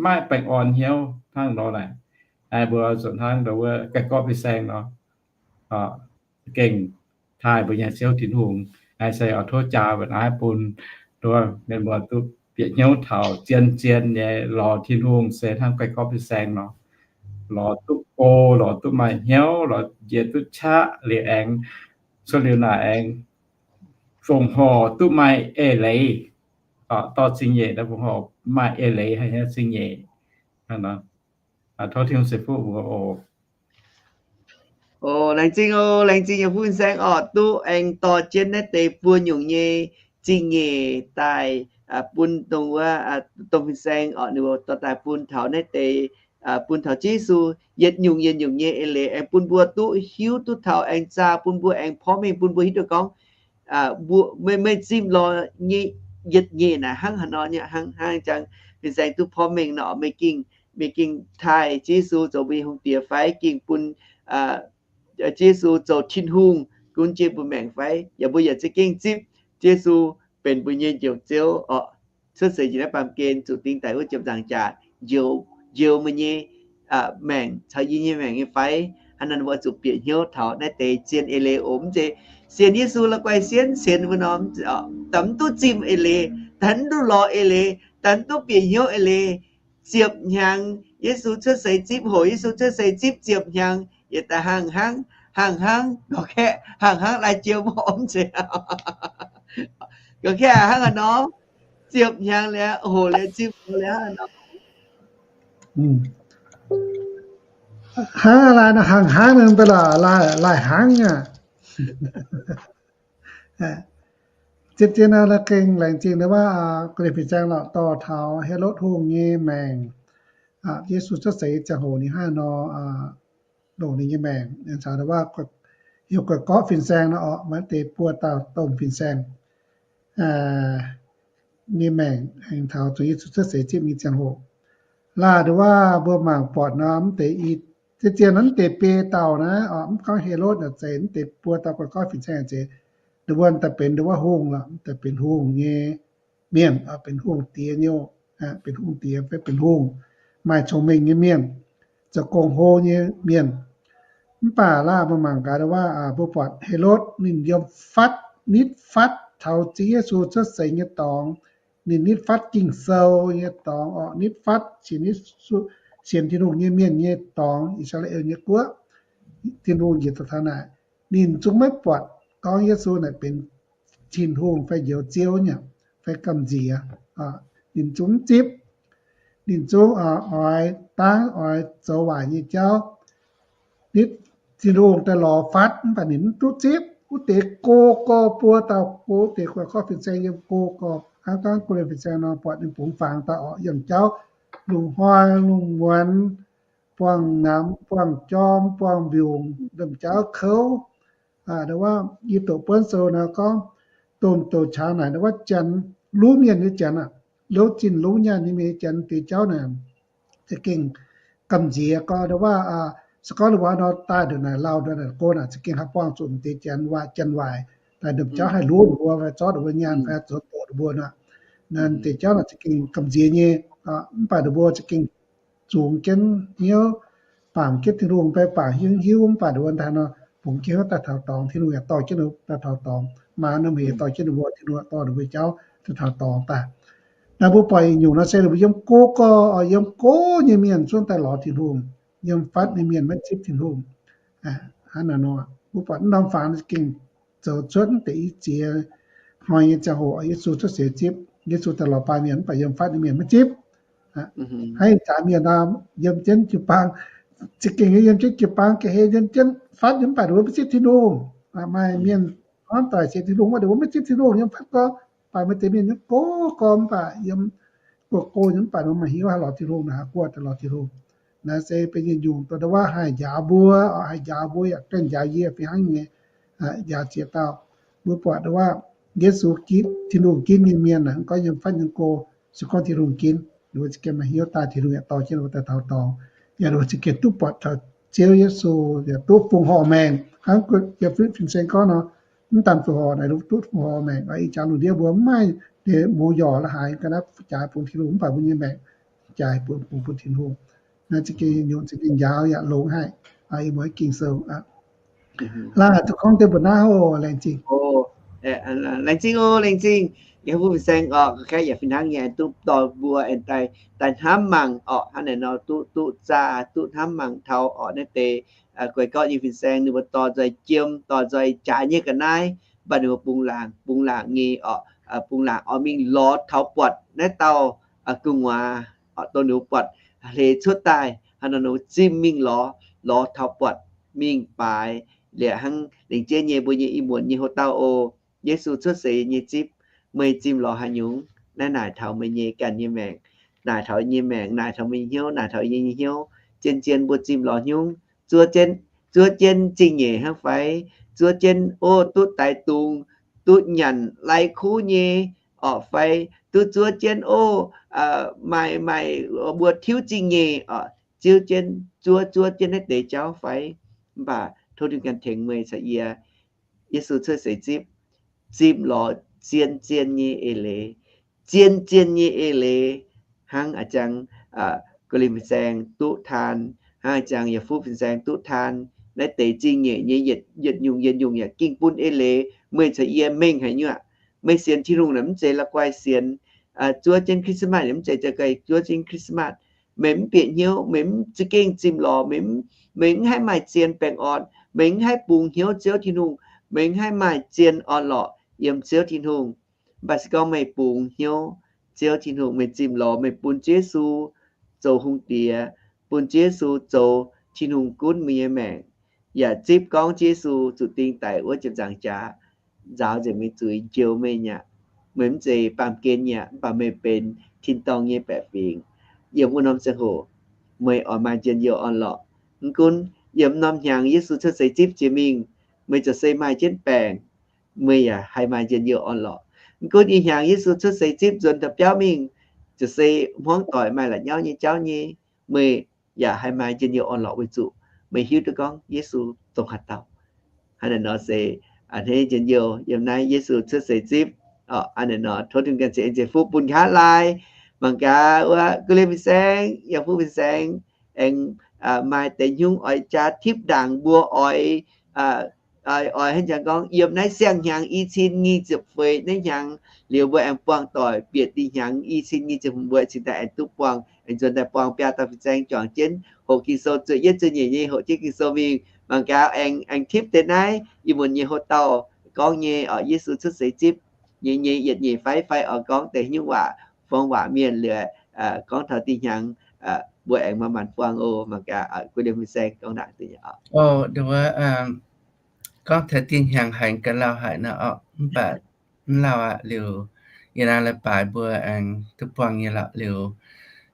maiv baengh orn hnyouv hnangv nor naaic. Mbuo zuqc hnangv nduov wuov gaih gorqv fin-saeng nor, gengh taaih mbuo nyei Ziouv Tin-Hungh. Se oix tov jaa mbuo naaiv bun nduov mienh muoz duqv bieqc hnyouv taux zien-zien nyei lorz Tin-Hungh se hnangv gaih gorqv fin-saeng nor, lorz duqv go, lorz duqv maaih hnyouv, lorz njiec duqv qaqv liuz aengx, cuotv liuz naaic aengx fongc horc duqv maaih eix leiz, dorh zingh nyeic, fongc horc maaih eix leiz haic nyei zingh nyeic. Tov Tin-Hungh ceix fuqv mbuo oc. O, laengz zingh oc, laengz zingh yiem fuqv fin-saeng oc, duqv aengx dorh jienv naaiv deix buo nyungc nyei zingh nyeic daaih bun dongh wuov, dongh fin-saeng oc, ninh mbuo dorh daaih bun taux naaiv deix, bun taux Ziouv Yesu yietc nyungc yietc nyungc nyei eix leiz aengx bun mbuo duqv hiuv duqv taux aengx zaah bun mbuo aengx porv mengh bun mbuo hiuv duqv gorngv, mbuo, meih, meih zimh lorz nyei yietc nyeic naaic hnangv haaix nor nyei, hnangv, hnangv jangx fin-saeng duqv porv mengh nor, meih gengh, meih gengh taaih Ziouv Yesu zoux mbuo nyei hungh diex fai gengh bun Ziouv Yesu zoux Tin-Hungh gunv jienv mbuo maengc fai? Yaac mbuo yaac za'gengh zipv Ziouv Yesu benx mbuo nyei Njoux Ziouv oc. Cuotv seix jiex naaiv baamh gen zuqc ding daic wuov ziepc nzaangc jaax njoux, njoux meih nyei maengc caux yie nyei maengc nyei fai? Hnangv naaic mbuo zuqc bieqc hnyouv taux naaiv deix zien eix leiz oc. Mv zeiz sienx Yesu la'guaih sienx, sienx mbuo nor, daaih mv duqv zimh eix leiz, daaih mv duqv lorz eix leiz, daaih mv duqv bieqc hnyouv eix leiz. Ziepc hnyangx Yesu cuotv seix zipv, hoc Yesu cuotv seix zipv ziepc hnyangx, yietc daaih hnangv hnangv, hnangv hnangv, ga'kaeqv hnangv hnangv lai jiemx mv zeiz? Ga'kaeqv hnangv haaix nor? Ziepc hnyangx liuz, hoc liuz, zipv hoc liuz hnangv haaix nor? Hnangv lai nor, hnangv hnangv nor, da'laaih lai hnangv aqv. Zien-zien nor, gengh laengz zingh wuov Ko^lin^fin Saeng lorqc, dorh taux Helotv Hungh nyei maengc, Yesu cuotv seix ziangh hoc ninh hnangv haaix nor longc ninh nyei maengc, caux wuov heuc Guaix Gorqv Fin-Saeng nor orqc, maaih deix buo dauh domh fin-saeng nyei maengc aengx taux zuqc Yesu cuotv seix zipv nyei ziangh hoc. Laah nduov wuov mbuo mangc buatc nor, mv deix i, zien-zien nor mv deix biei dauh naaiv orqc, mv gorngv Helotv naaic zeiz, mv deix buo dauh guaix gorqv fin-saeng zeiz, nduov wuov daaih benx nduov wuov hungh lorqc, daaih benx hungh nyei mienh, benx hungh diex nyei, benx hungh diex fai benx hungh, maaih cong-mengh nyei mienh, zoux gong-hlo nyei mienh. Mv baac laah mbuo mangc gaax nduov wuov, mbuo buatc Helotv ninh yiem fatv, nitv fatv taux Ziouv Yesu cuotv seix nyei dorngx. Ninh nitv fatv Ging-Sou nyei dorngx orqc, nitv fatv sienx, sienx Tin-Hungh nyei mienh nyei dorngx, I^saa^laa^en nyei guoqv, Tin-Hungh njiec daaih taux naaic. Ninh zungv maiv buatc gorngv Yesu naaic benx Tin-Hungh fai Njoux Ziouv nyei, fai gamh nziex. Ninh zungv mv zipv. Ninh zungv oix dangv oix zoux waaic nyei jauv. Nitv Tin-Hungh daaih lorz fatv, mv baac ninh mv duqv zipv. Wuov deix go gorx buo dauh, go deix guaix gorqv fin-saeng yiem go gorx, hnangv gorngv Ko^lin^fin Saeng nor, buatc ninh bungx fangx dauh orqc, yangh jauv lungh hnoi lungh muonz, buangh namx, buangh jorm, buangh mbiungc, domh jauv kouv. Nduov wuov, yie doqc buonv sou nor gorngv, domh douc qangx naaic nduov wuov janx, luv mienh nyei janx aac, louv zinh louv nyaanh nyei mienh nyei janx deix jauv naaic, za'gengh gamh nziex gorx nduov wuov, se gorngv nduov wuov nor daaih ndongc naaic lauh nduov naaic go naaic za'gengh haih buangh zuqc deix janx waaic, janx waaic daaih domh jauv haih luv ninh mbuo fai zorqv ninh mbuo nyaanh fai zoux doqc ninh mbuo nor. Naaiv deix jauv naaic za'gengh gamh nziex nyei. Mv baac ninh mbuo za'gengh zungx jienv hnyouv, baamz jienv Tin-Hungh, mv baac hiuv, hiuv mv baac ninh mbuo daaih nor, bungx jienv hnyouv daaih taux dorngx, Tin-Hungh yaac dorh jienv ninh mbuo daaih taux dorngx. Maa norm hec dorh jienv ninh mbuo, Tin-Hungh dorh ninh mbuo jauv daaih taux dorngx daaih. Naaiv mbuo buatc nyungc nor se ninh mbuo yiem go gorx, yiem go nyei mienh zungv daaih lorz Tin-Hungh. Yiem fatv nyei mienh maiv zipv Tin-Hungh. Hnangv naaiv nor, mbuo buatc norm fangx gengh zoux cuotv deix i ziex hnoi nyei ziangh hoc, Yesu cuotv seix zipv, Yesu daaih lorz baamh mienh, mv baac yiem fatv nyei mienh maiv zipv. Hnangv ih zanc mienh nor, yiem jienv jiu-baang, za'gengh yiem jienv jiu-baang ga'hlen, yiem jienv fatv nyei, mv baac ninh mbuo maiv zipv Tin-Hungh. Maaih mienh hnamv daaih sienx Tin-Hungh, mv baac ninh mbuo maiv zipv Tin-Hungh, yiem fatv gorx. Mv baac maaih deix mienh yiem go gorx, mv baac yiem go nyei, mv baac ninh mbuo maaih hnyouv haih lorz Tin-Hungh, haih guoqv daaih lorz Tin-Hungh. Naaiv se benx nyungc-nyungc dongh wuov haih njaaux mbuo, haih njaaux mbuo yaac ganh njaaux yie fih hnangv nyei, njaaux ziex dauh. Mbuo buatc wuov, Yesu ginv, Tin-Hungh ginv nyei mienh, mv gorngv yiem fatv yiem go, se gorngv Tin-Hungh ginv, ninh mbuo za'gengh maaih hnyouv daaih, Tin-Hungh yaac dorh jienv ninh mbuo daaih taux dorngx. Yaac ninh mbuo za'gengh duqv buatc taux Ziouv Yesu, yaac duqv fongc horc maengc. Hnangv yaac fin-saeng gorngv nor, mv daan fongc horc naaic, duqv fongc horc maengc. Ih jaax lungh ndiev mbuo mv maaih deix mouz yorc la'haaix ga'naaiv jaaix bun Tin-Hungh, mv baac mbuo nyei maengc jaaix bun, bun, bun Tin-Hungh. Naaiv za'gengh nyungc za'gengh njaaux yaac longx haic. Ih muonz Ging-Sou aqv. Laanh duqv gorngv deix mbuo naaiv oc, laengz zingh. Laengz zingh oc, laengz zingh. Yaac mbuo fin-saeng oc, ga'naaiv yaac fih hnangv nyei, duqv dorh mbuo aengx daaih, daaih hnamv mangc orqc, hnangv naaic nor duqv, duqv zaah, duqv hnamv mangc taux orqc naaiv deix guei gorqv nyei fin-saeng ninh mbuo dorh nzoih jiem, dorh nzoih jaaix nyei ga'naaiv, mv baac ninh mbuo bungx laangc, bungx laangc nyei orqc, bungx laangc oix mingh lorz taux buatc naaiv dauh gu'nguaaz orqc, dongh ninh mbuo buatc hleix cuotv daaih, hnangv nor ninh mbuo zimh mingh lorz, lorz taux buatc mingh baaix. Liuz hnangv lengc jeiv nyei mbuo nyei ih muonz nyei houx-dauh oc, Yesu cuotv seix nyei zipv, meih zimh lorz haaix nyungc? Naaiv naaic taux meih nyei ganh nyei maengc, naaic taux yie nyei maengc, naaic taux meih nyei hnyouv, naaic taux yie nyei hnyouv. Zien-zien mbuo zimh lorz haaix nyungc? Zuov jienv, zuov jienv zingh nyeic hnangv fai? Zuov jienv, o, duqv daix dungz, duqv nyanc lai-kuv nyei orqc fai? Duqv zuov jienv, o, maaih, maaih mbuo tiuv zingh nyeic orqc, ziouv jienv, zuov, zuov jienv naaiv deix jauv fai? Mv baac tov Tin-Hungh ganh tengx meih caux yie, Yesu cuotv seix zipv, zimh lorz zien-zien nyei eix leiz, zien-zien nyei eix leiz, hnangv a'jang Go^lin fin-saeng duqv taan, hnangv a'jang Yaac Fuqv fin-saeng duqv taan. Naaiv deix zingh nyeic nyei yietc nyungc yietc nyungc yaac ging bun eix leiz meih caux yie mengh haic nyuoqc. Meih sienx Tin-Hungh naaic mv zeiz la'guaih sienx zuov jienv Christmas, mv zeiz za'guaih zuov jienv Christmas. Meih mv bieqc hnyouv, meih mv za'gengh zimh lorz, meih mv, meih mv haih maaih zien baengh orn, meih mv haih bungx hnyouv Ziouv Tin-Hungh, meih mv haih maaih zien orn-lorqc yiem Ziouv Tin-Hungh. Mv baac se gorngv meih bungx hnyouv Ziouv Tin-Hungh, meih zimh lorz, meih bun Ziouv Yesu zoux hungh diex, bun Ziouv Yesu zoux Tin-Hungh gunv meih nyei maengc, yaac zipv gorngv Ziouv Yesu zuqc ding daic wuov ziepc nzaangc jaax nzaaux nzengc meih zuiz, njoux meih aqv. Meih mv zeiz baamh gen aqv, mv baac meih benx tin-dorngh nyei baeqc fingx. Yiem wuov norm ziangh hoc meih oix maaih njien-youh orn-lorqc. Mv gunv yiem norm hnyangx Yesu cuotv seix zipv jiex mingh, meih ziouc se maaih jienv baengc, meih yaac haih maaih njien-youh orn-lorqc. Mv gunv ih hnyangx Yesu cuotv seix zipv nzuonx taux biauv mingh, ziouc se hmuangv doic maaih la'nyauv nyei jauv nyei, meih yaac haih maaih njien-youh orn-lorqc weic zuqc meih hiuv duqv gorngv Yesu dongh haaix dauh. Hnangv naaic nor se a'hneiv njien-youh yiem naaiv Yesu cuotv seix zipv. Hnangv naaic nor tov Tin-Hungh ganh ceix aengx ceix fuqv bun nqa'haav laai. Mangc gaax wuov Go^lin fin-saeng, Yaac Fuqv fin-saeng aengx maaih deix nyungc oix jaa tipv ndaangc mbuo oix, oix hnangv jangx gorngv yiem naaiv siang-hnyangx i cin nyic ziepc feix naaiv hnyangx liuz mbuo aengx buangh doic bieqc dih hnyangx i cin nyic ziepc feix mbuo cingx daaih aengx duqv buangh, aengx nzuonx daaih buangh biaa dauh fin-saeng juangc jienv hoqc Ging-Sou, zueiz yietv zueiz nyeic nyei hoqc jienv Ging-Sou mingh. Mangc gaax aengx, aengx tipv deix naaiv ih muonz nyei houx-dauh gorngv nyei orqc, Yesu cuotv seix zipv nyei, nyei yietc nyeic fai fai oix gorngv deix nyungc waac, forng waac mienh liuz, gorngv taux dih hnyangx, mbuo aengx manc-manc buangh oc. Mangc gaax Go^lin fin-saeng gorngv naaic deix nyei oc. Gorngv taux dih hnyangx haiz ga'lauh haic nor orqc, mv baac mv lauh aqv. Liuz yie naaiv la'baaix mbuo aengx duqv buangh nyei lorqc. Liuz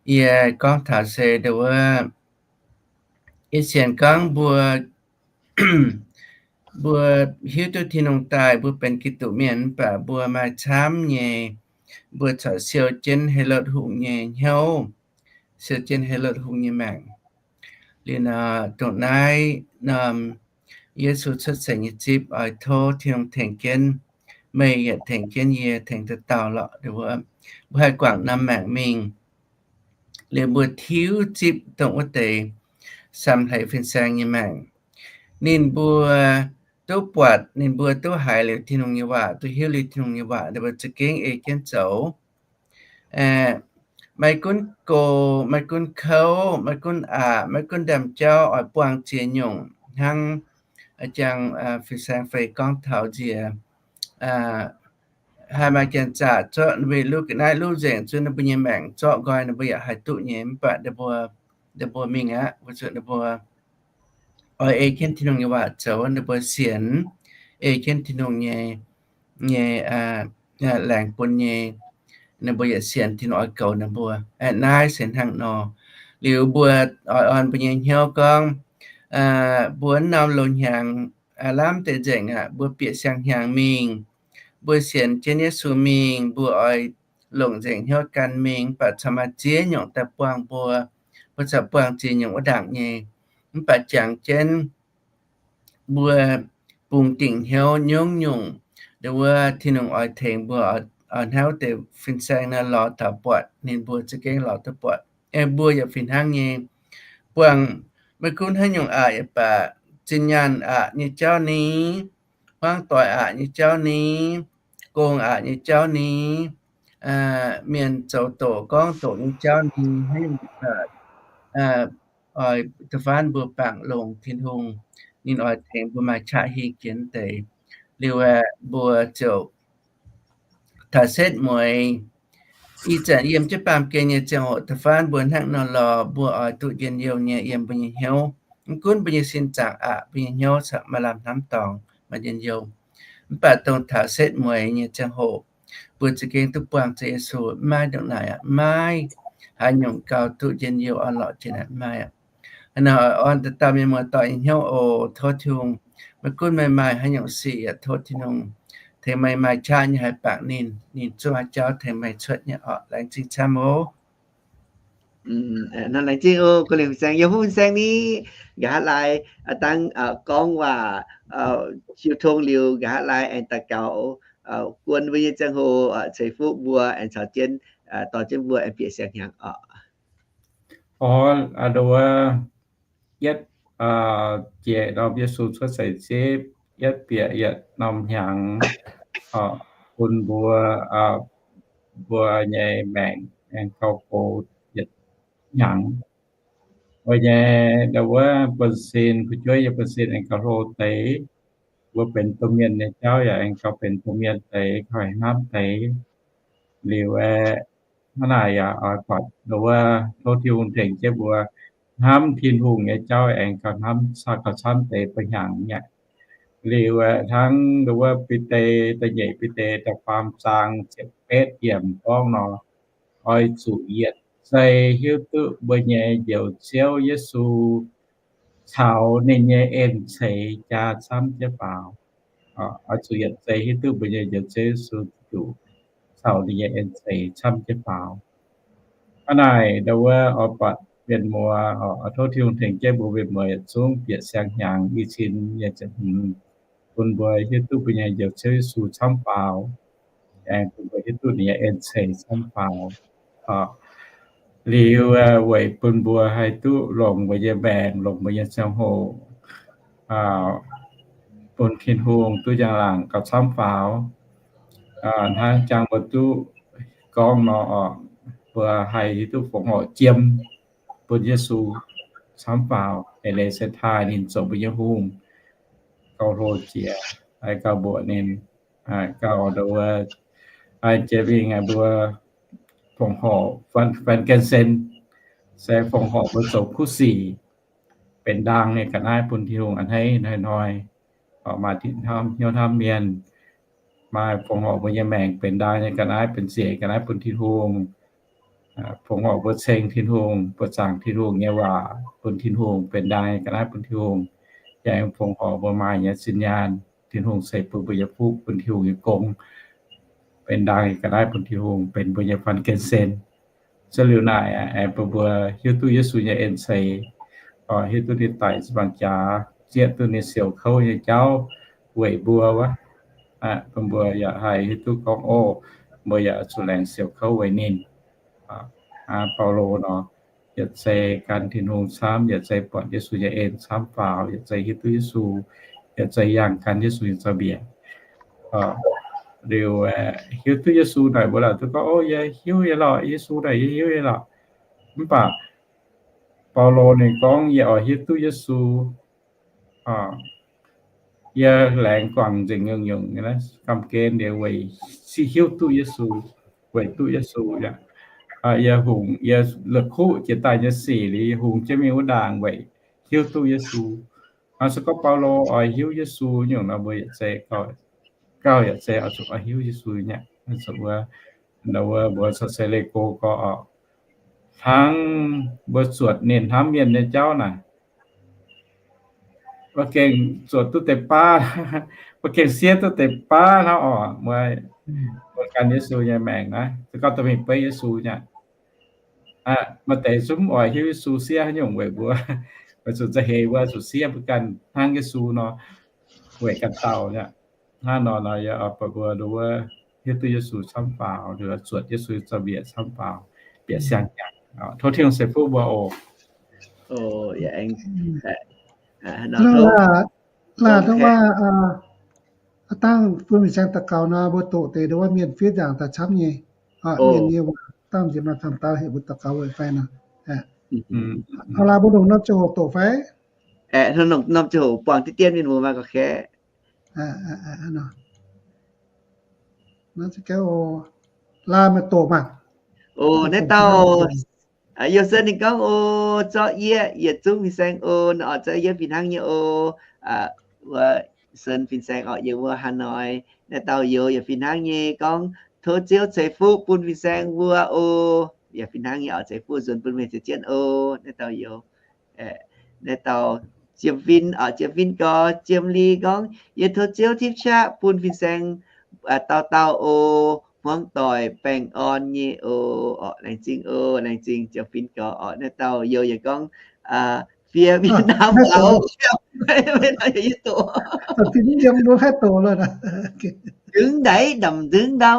yie gorngv taux se ndo wuov, yie sienx gorngv mbuo, mbuo hiuv duqv Tin-Hungh daaih, mbuo benx Giduc mienh, mv baac mbuo maaih camv nyei, mbuo corc siou jienv Helotv Hungh nyei hnyouv, siou jienv Helotv Hungh nyei maengc. Liuz nor, dongh naaiv norm Yesu cuotv seix nyei zipv oix tov Tin-Hungh tengx jienv meih, yaac tengx jienv yie, tengx dauh dauh lorqc. Mbuo haih guangc norm maengc mingh, Liuz mbuo tiuv zipv dongh wuov deix samx hleix fin-saeng nyei maengc. Ninh mbuo duqv buatc, ninh mbuo duqv haiz liuz Tin-Hungh nyei waac, duqv hiuv liuz Tin-Hungh nyei waac, ninh mbuo za'gengh ei jienv zoux. Maiv gunv go, maiv gunv kouv, maiv gunv aqc, maiv gunv ndaamv-jauv oix buangh ziex nyungc hnangv jang fin-saeng fei gorngv taux nziex, haih maaih janx-zaqc zorqv ninh mbuo yietc luv ga'naaiv luv nzengc zuqc ninh mbuo nyei maengc zorqv nqoi, ninh mbuo yaac haih duqv nyei. Mv baac ninh mbuo mingh aqv, weic zuqc ninh mbuo oix ei jienv Tin-Hungh nyei waac zoux, ninh mbuo sienx, ei jienv Tin-Hungh nyei, nyei laengz bun nyei. Ninh mbuo yaac sienx Tin-Hungh oix goux ninh mbuo. Naaiv se hnangv nor. Liuz mbuo oix orn mbuo nyei hnyouv gorngv, mbuo norm loz-hnyangx lamh deix nzengc aqv, mbuo bieqc siang-hnyangx mingh, mbuo sienx jienv Yesu mingh, mbuo oix longc nzengc hnyouv gan mingh, mv baac corc maaih ziex nyungc daaih buangh mbuo, mbuo corc buangh ziex nyungc wuov ndaangc nyei. Mv baac jangx jienv mbuo bungx dingc hnyouv nyungc-nyungc, ndo wuov Tin-Hungh oix tengx mbuo oix hnangv wuov deix fin-saeng nor lorz taux buatc, ninh mbuo za'gengh lorz duqv buatc. Mbuo yaac fih hnangv nyei, buangh maiv gunv haaix nyungc aqc yaac baac, zinh nyaanh aqc nyei jauv ni, hmuangv doic aqc nyei jauv ni, gong aqc nyei jauv ni, mienh zoux doqc gorngv doqc nyei jauv ni, haaix nyungc baac oix da'faanh mbuo bangc longc Tin-Hungh, ninh oix tengx mbuo maaih qaqv hingh jiex deix. Liuz aeqv, mbuo ziouc taux setv mueiz. Ih zanc yiem jienv baamh gen nyei ziangh hoc da'faanh mbuo hnangv nor lorz, mbuo oix duqv njien-youh nyei yiem mbuo nyei hnyouv. Mv gunv mbuo nyei sin zaangc aqc, mbuo nyei hnyouv corc maaih lamh hnamv dorngx, maaih njien-youh. Mv baac dongh taux setv mueiz nyei ziangh hoc, mbuo za'gengh duqv buangh Ziouv Yesu, maiv ndongc naaic aqv, maiv haaix nyungc gauh duqv njien-youh orn-lorqc jiex naaic, maiv aqv. Hnangv naaic oix orn dauh dauh mienh muoz-doic nyei hnyouv oc. Tov Tin-Hungh, maiv gunv meih maaih haaix nyungc sic yaac tov Tin-Hungh tengx meih maaih qaqv nyei haih bangc ninh, ninh zungv haih jauv tengx meih cuotv nyei orqc. Laengz zingh camv oc. Laengz zingh oc, Kong Lingh Fin-Saeng. Yiem Fin-Saeng ni, nqa'haav laai dangh gorngv waac jiu tong liuz, nqa'haav laai aengx daux gaux guon mbuo nyei ziangh hoc ceix fuqv mbuo aengx caux jienv dorh jienv mbuo aengx bieqc siang-hnyangx oc. Oc, ndo wuov, yietv jiex norm Yesu cuotv seix zipv, yietv bieqc yietc norm hnyangx, bun mbuo, mbuo nyei maengc aengx gauh gox yietc hnyangx. Weic nyei ndo wuov buonv-sin, fu'jueiv nyei buonv-sin aengx gauh hlo deix. Mbuo benx domh mienh nyei jauv yaac aengx gauh benx domh mienh deix, gauh hnamv deix. Liuz aeqv, hnangv naaic yaac oix buatc ndo wuov tov Tin-Hungh tengx jienv mbuo hnamv Tin-Hungh nyei jauv aengx gauh hnamv, gauh camv deix ba'hnyangx nyei. Liuz aeqv, hnangv ndo wuov Bide, da'nyeic Bide da'faam zaang ziepc betv yiemc gorngv nor, oix zuqc yietc zei hiuv duqv mbuo nyei Njoux Ziouv Yesu caux ninh nyei en-ceix jaa camv jienv faaux. Oix zuqc yietc zei hiuv duqv mbuo nyei Njoux Ziouv Yesu zuqc caux ninh nyei en-ceix camv jienv faaux. Hnangv naaic ndo wuov oix buatc mienh muoz, oix tov Tin-Hungh tengx jienv mbuo mienh muoz yietc zungv bieqc siang-hnyangx i cin nyei ziepc hmz, bun mbuo hiuv duqv mbuo nyei Njoux Ziouv Yesu camv faaux, aengx bun mbuo hiuv duqv ninh nyei en-ceix camv faaux. Liuz weic bun mbuo haih duqv longc mbuo nyei maengc, longc mbuo nyei ziangh hoc bun Tin-Hungh duqv njang-laangc gauh camv faaux. Hnangv jangx mbuo duqv gorngv nor, mbuo haih hiuv duqv fongc horc jiem bun Yesu camv faaux, eix leiz se taaih ninh zoux mbuo nyei hungh, gauh hlo jiex, gauh mbuoqc ninh, gauh ndo wuov, jiex mingh mbuo fongc horc frankincense, se fongc horc mbuo zoux kuv sic, benx ndaang nyei ga'naaiv bun Tin-Hungh a'hneiv hnoi-hnoi. Maaih hnyouv hnamv mienh, maaih fongc horc mbuo nyei maengc benx ndaang nyei ga'naaiv, benx zieqc ga'naaiv bun Tin-Hungh. Fongc horc mbuo ceng Tin-Hungh, mbuo zaangc Tin-Hungh nyei waac bun Tin-Hungh, benx ndaang nyei ga'naaiv bun Tin-Hungh. Yaac fongc horc mbuo maaih nyei zinh nyaanh, Tin-Hungh ceix bun mbuo nyei fuqv, bun Tin-Hungh nyei gong, benx ndaang nyei ga'naaiv bun Tin-Hungh, benx mbuo nyei frankincense. Se liuz naaic aengx bun mbuo hiuv duqv Yesu nyei en-ceix, hiuv duqv ninh daic se bangc jaax, zieqv duqv ninh siouc kouv nyei jauv weic mbuo wuov. Bun mbuo yaac haih hiuv duqv gorngv, o, mbuo yaac zuqc laengz siouc kouv weic ninh. Baulo nor, yietc zei gan Tin-Hungh camv, yietc zei buatc Yesu nyei en camv faaux, yietc zei hiuv duqv Yesu, yietc zei yangh gan Yesu nyei zaux-mbiec. Liuz, hiuv duqv Yesu naaic mbuo laaic duqv gorngv, O, yie hiuv nyei lorqc, Yesu naaic yie hiuv nyei lorqc. Mv baac Baulo ninh gorngv, Yie oix hiuv duqv Yesu, yie laengz guangc nzengc nyungc-nyungc gamh gen liuz weic hiuv duqv Yesu, weic duqv Yesu. Yie hungx, yie la'kuqv jiex daaih nyei sic liuz, yie hungx jienv mingh wuov ndaangc weic hiuv duqv Yesu. Se gorngv Baulo oix hiuv Yesu nyungc nor, mbuo yietc zei, gauh yietc zei oix zuqc oix hiuv Yesu nyei. Zuqc wuov, wuov mbuo caux se leih go gorx oc, hnangv mbuo zuotc ninh hnamv mienh nyei jauv naaic, mbuo gengh zuotc duqv deix baav, mbuo gengh siev duqv deix baav hnangv oc. Mbuo, mbuo gan Yesu nyei maengc naaiv, se gorngv dorh mingh beiv Yesu nyei, maaih deix zungv mv oix hiuv Yesu siev haaix nyungc weic mbuo, weic zuqc za'heix mbuo zuqc siev mbuo ganh hnangv Yesu nor, weic ganh dauh nyei. Hnangv nor nor yie oix buatc mbuo nduov wuov hiuv duqv Yesu camv faaux, zuotc Yesu zaux-mbiec camv faaux, bieqc siang-hnyangx. Tov Tin-Hungh ceix fuqv mbuo oc. Laaic dongh waac, dangh bun fin-saeng daux gaux nor, mbuo doqc deix nduov wuov mienh fiev nzaangc daaih camv nyei, mienh nyei waac dangh nziex maaih camv dauh heuc mbuo daux gaux weic fai nor. Laaic mbuo longc norm ziangh hoc doqc fai? Norm ziangh hoc buangh diqv dien mienh muoz maaih ga'kaeqv. Laaic meih doqc maah. O, naaiv dauh Youh Sen ninh gorngv, O, zorqv yie yietc zungv fin-saeng o, naaiv oc, zorqv yie fih hnangv nyei o. Wuov Sen fin-saeng oc, yiem wuov Hà Nội. Naaiv dauh Youz yaac fih hnangv nyei gorngv, Tov Ziouv ceix fuqv bun fin-saeng mbuo o. Yaac fih hnangv nyei oc, ceix fuqv nzuonx bun meih ziex jienv o. Naaiv dauh Youz. Naaiv dauh Jiem Fin oc, Jiem Fin gorx, Jiem Li gorngv, Yie tov Ziouv tipv qaqv bun fin-saeng dauh dauh o, hmuangv doic baengh orn nyei o. Oc, laengz zingh o, laengz zingh Jiem Fin gorx oc. Naaiv dauh Youz yaac gorngv, Fiev Việt Nam faaux, yie doqc. Dingx ndaix ndamc nzengc ndau.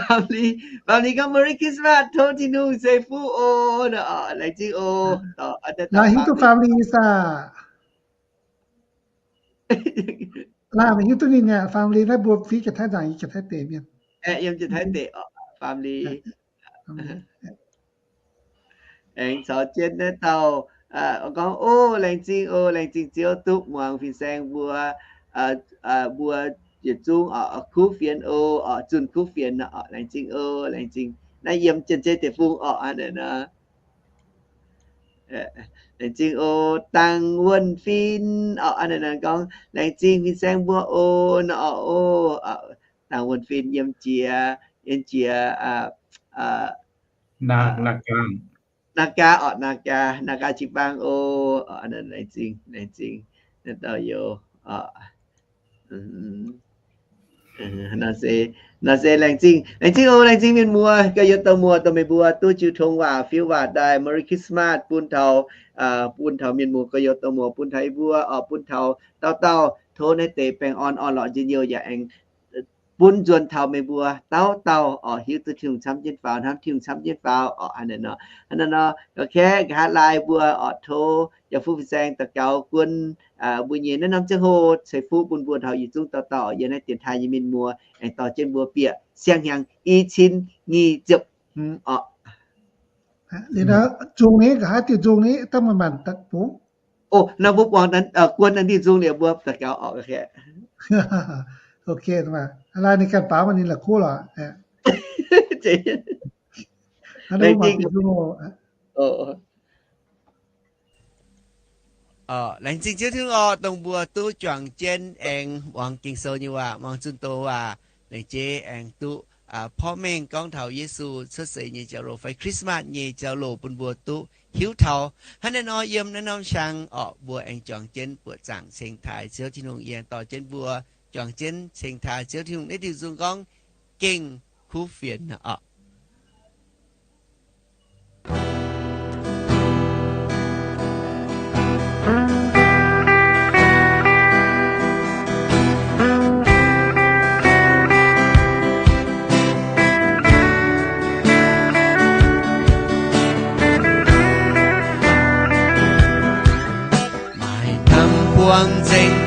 Family, family gorngv Merry Christmas, tov Tin-Hungh ceix fuqv o. Laengz zingh o. Hiuv duqv family saah? Laaic meih hiuv duqv ninh nyei family naaiv mbuo fiev Janx-Taiv nzaangc, Janx-Taiv deic mienh. Yiem Janx-Taiv deic, family. Aengx caux jienv naaiv dauh gorngv, O, laengz zingh o, laengz zingh Ziouv duqv muangx fin-saeng mbuo, mbuo yietc zungv kuv fienx o, zunh kuv fienx, laengz zingh o, laengz zingh. Naaiv yiem Janx-Taiv deic-bung oc, hnangv naaiv nor. Laengz zingh o, Dangh Wuonh Fin oc, hnangv naaiv nor gorngv, Laengz zingh fin-saeng mbuo o, nor oc, o. Dangh Wuonh Fin yiem jiex, yiem jiex Naga, Naga oc, Naga, Naga jiu-baang o. Laengz zingh, laengz zingh naaiv dauh Youz. Naaiv se laengz zingh, laengz zingh o, laengz zingh mienh muoz gauh youz dauh muoz, dongh meih mbuo duqv jiu tong waac fiuv waac daaih Merry Christmas bun taux, bun taux mienh muoz gauh youz dauh muoz, bun taux yie mbuo oc, bun taux dauh dauh. Tov naaiv deix baengh orn orn-lorqc njien-youh yaac aengx bun nzuonx taux meih mbuo dauh dauh oc, hiuv duqv Tin-Hungh camv jienv faaux, hnamv Tin-Hungh camv jienv faaux oc. Hnangv naaiv nor, hnangv naaiv nor, ga'naaiv hnangv lai mbuo oc, tov yaac fuqv fin-saeng daux gaux guon mbuo nyei naaiv norm ziangh hoc ceix fuqv bun mbuo taux yietc zungv dauh dauh yiem naaiv dienx taaih nyei mienh muoz, aengx dorh jienv mbuo bieqc siang-hnyangx i cin nyic ziepc hmz oc. Zungh ni, nqa'haav diuh zungh ni, dangh maaih maanc daaih bungx. O, nor mbuo buangh guon naaiv diuh zungh liuz mbuo daux gaux oc. Laaic ninh ganh baaux maaih ninh la'kuqv lorqc. Laengz zingh Ziouv Tin-Hungh oc, dongh mbuo duqv juangc jienv aengx muangx Ging-Sou nyei waac, muangx zunh doz waac, laengz jiex aengx duqv porv mengh gorngv taux Yesu cuotv seix nyei jauv-louc fai Christmas nyei jauv-louc bun mbuo duqv hiuv taux. Hnangv naaiv nor, yiem naaiv norm siang orqc, mbuo aengx juangc jienv buoqc zaangc ceng taaix Ziouv Tin-Hungh, yie dorh jienv mbuo juangc jienv ceng taaix Ziouv Tin-Hungh naaiv diuh nzung gorngv, Gengh Kuv Fienx orqc.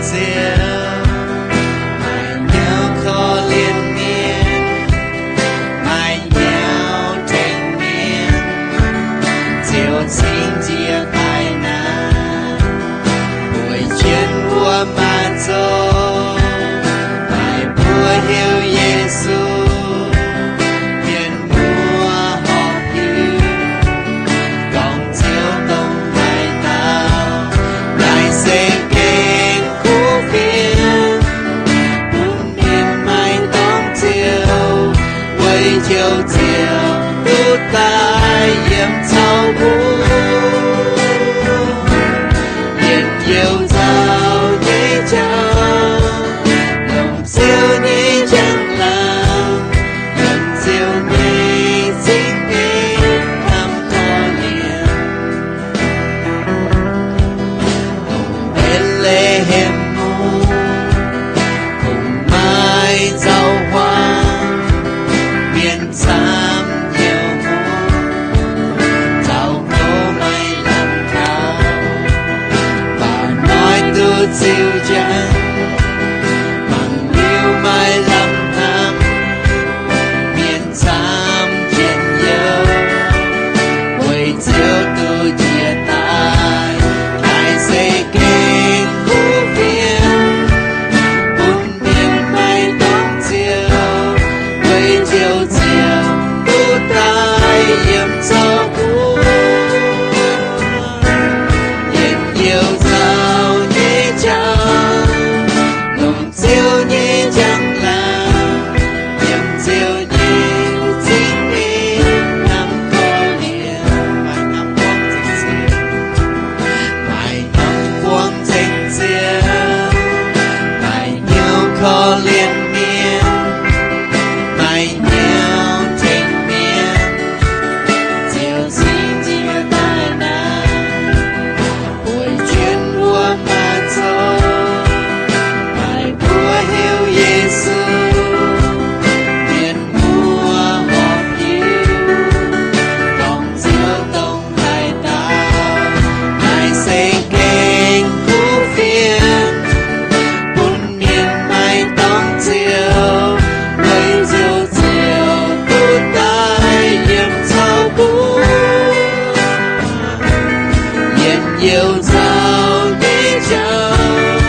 Ziouv, maaih hnyouv korv-lienh mienh, maaih hnyouv tengx mienh, ziouc cingx njiec daaih naaic, bueix jienv wuov maaz-zoh, maaih mbuo heuc Yesu, mienh muoz horpc hiuv, gorngv Ziouv dongh haaix dauh, naaiv se gengh kuv fienx, bun mienh maiv dorngx Ziouv, weic Ziouv Ziouv duqv daaih yiem caux mbuo. Mienh youh nzauh nyei jauv, longc Ziouv nyei njang-laangc, yiem Ziouv nyei zingh nyei hnamv korv-lienh. Dongh Mbetc^le^hem Mungv, kungx maaih nzauh huaang, mienh camv hnyouv hmuangx, nzauh kouv maaih lamh taux, baac hnoi duqv ziux njang, mangc liuz maaih lamh hnamv, mienh camv njien-youh, weic Ziouv duqv njiec daaih. Naaiv se gengh kuv fienx, bun mienh maiv dorngx Ziouv, weic Ziouv Ziouv duqv daaih yiem caux mbuo. Mienh youh nzauh nyei jauv, longc Ziouv nyei njang-laangc, yiem Ziouv nyei zingh nyei hnamv korv-lienh. Maaih hnamv buangv nzengc Ziouv, maaih hnamv buangv nzengc Ziouv, maaih hnyouv korv-lienh mienh, maaih hnyouv tengx mienh, ziouc cingx njiec daaih naaic, bueix jienv wuov maaz-zoh, maaih mbuo heuc Yesu, mienh muoz horpc hiuv, gorngv Ziouv dongh haaix dauh, naaiv se gengh kuv fienx, bun mienh maiv dorngx Ziouv, weic Ziouv Ziouv duqv daaih yiem caux mbuo. Mienh youh nzauh nyei jauv,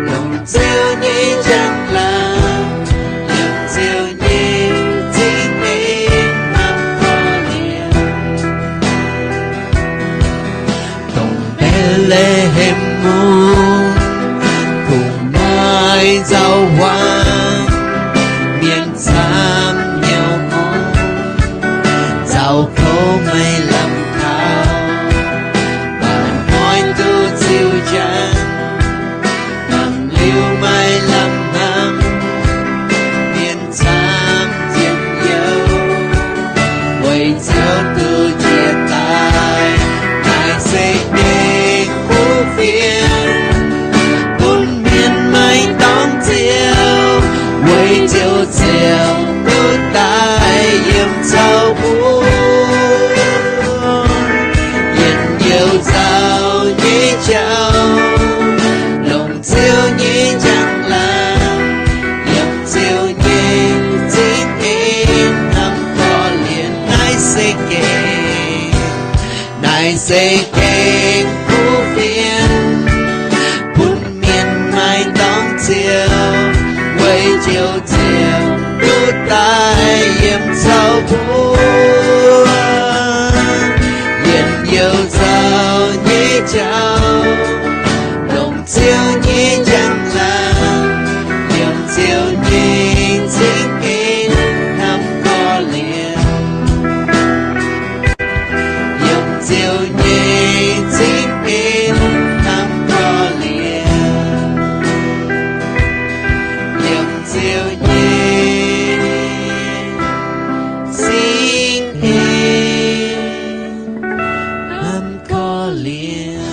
longc Ziouv nyei njang-laangc, yiem Ziouv nyei zingh nyei hnamv korv-lienh. Dongh Mbetc^le^hem Mungv, kungx maaih nzauh huaang, mienh camv hnyouv hmuangx, nzauh kouv maaih lamh taux, baac hnoi duqv ziux njang, mangc liuz maaih lamh hnamv, mienh camv njien-youh, weic Ziouv duqv njiec daaih. Naaiv se gengh kuv fienx, bun mienh maiv dorngx Ziouv, weic Ziouv Ziouv duqv daaih yiem caux mbuo. Mienh youh nzauh nyei jauv, longc Ziouv nyei njang-laangc, yiem Ziouv nyei zingh nyei hnamv korv-lienh. Naaiv se gengh, naaiv se gengh kuv fienx, bun mienh maiv dorngx Ziouv, weic Ziouv Ziouv duqv daaih yiem caux mbuo. Mienh youh nzauh nyei jauv, longc Ziouv nyei njang-laangc, yiem Ziouv nyei zingh nyei hnamv korv-lienh. Yiem Ziouv nyei zingh nyei hnamv korv-lienh. Yiem Ziouv nyei zingh nyei hnamv korv-lienh.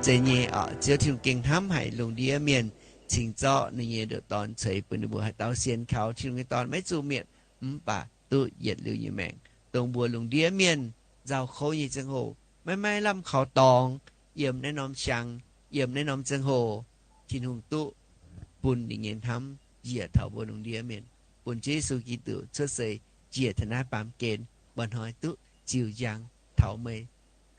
Zeiz nyei oc, Ziouv Tin-Hungh gengh hnamv haic lungh ndiev mienh, cingx zorqv ninh nyei ndoqc Dorn ceix bun ninh mbuo. Haaix dauh sienx kaux Tin-Hungh nyei Dorn maiv zuqc mietc, mv baac duqv yietc liuz nyei maengc. Dongh mbuo lungh ndiev mienh nzauh kouv nyei ziangh hoc, maiv maaih lamh kaux dorngx, yiem naaiv norm siang, yiem naaiv norm ziangh hoc, Tin-Hungh duqv bun ninh nyei hnamv njiec taux mbuo lungh ndiev mienh, bun Ziouv Yesu Giduc cuotv seix njiec taux naaiv baamh gen, mba'hnoi duqv ziux njang taux meih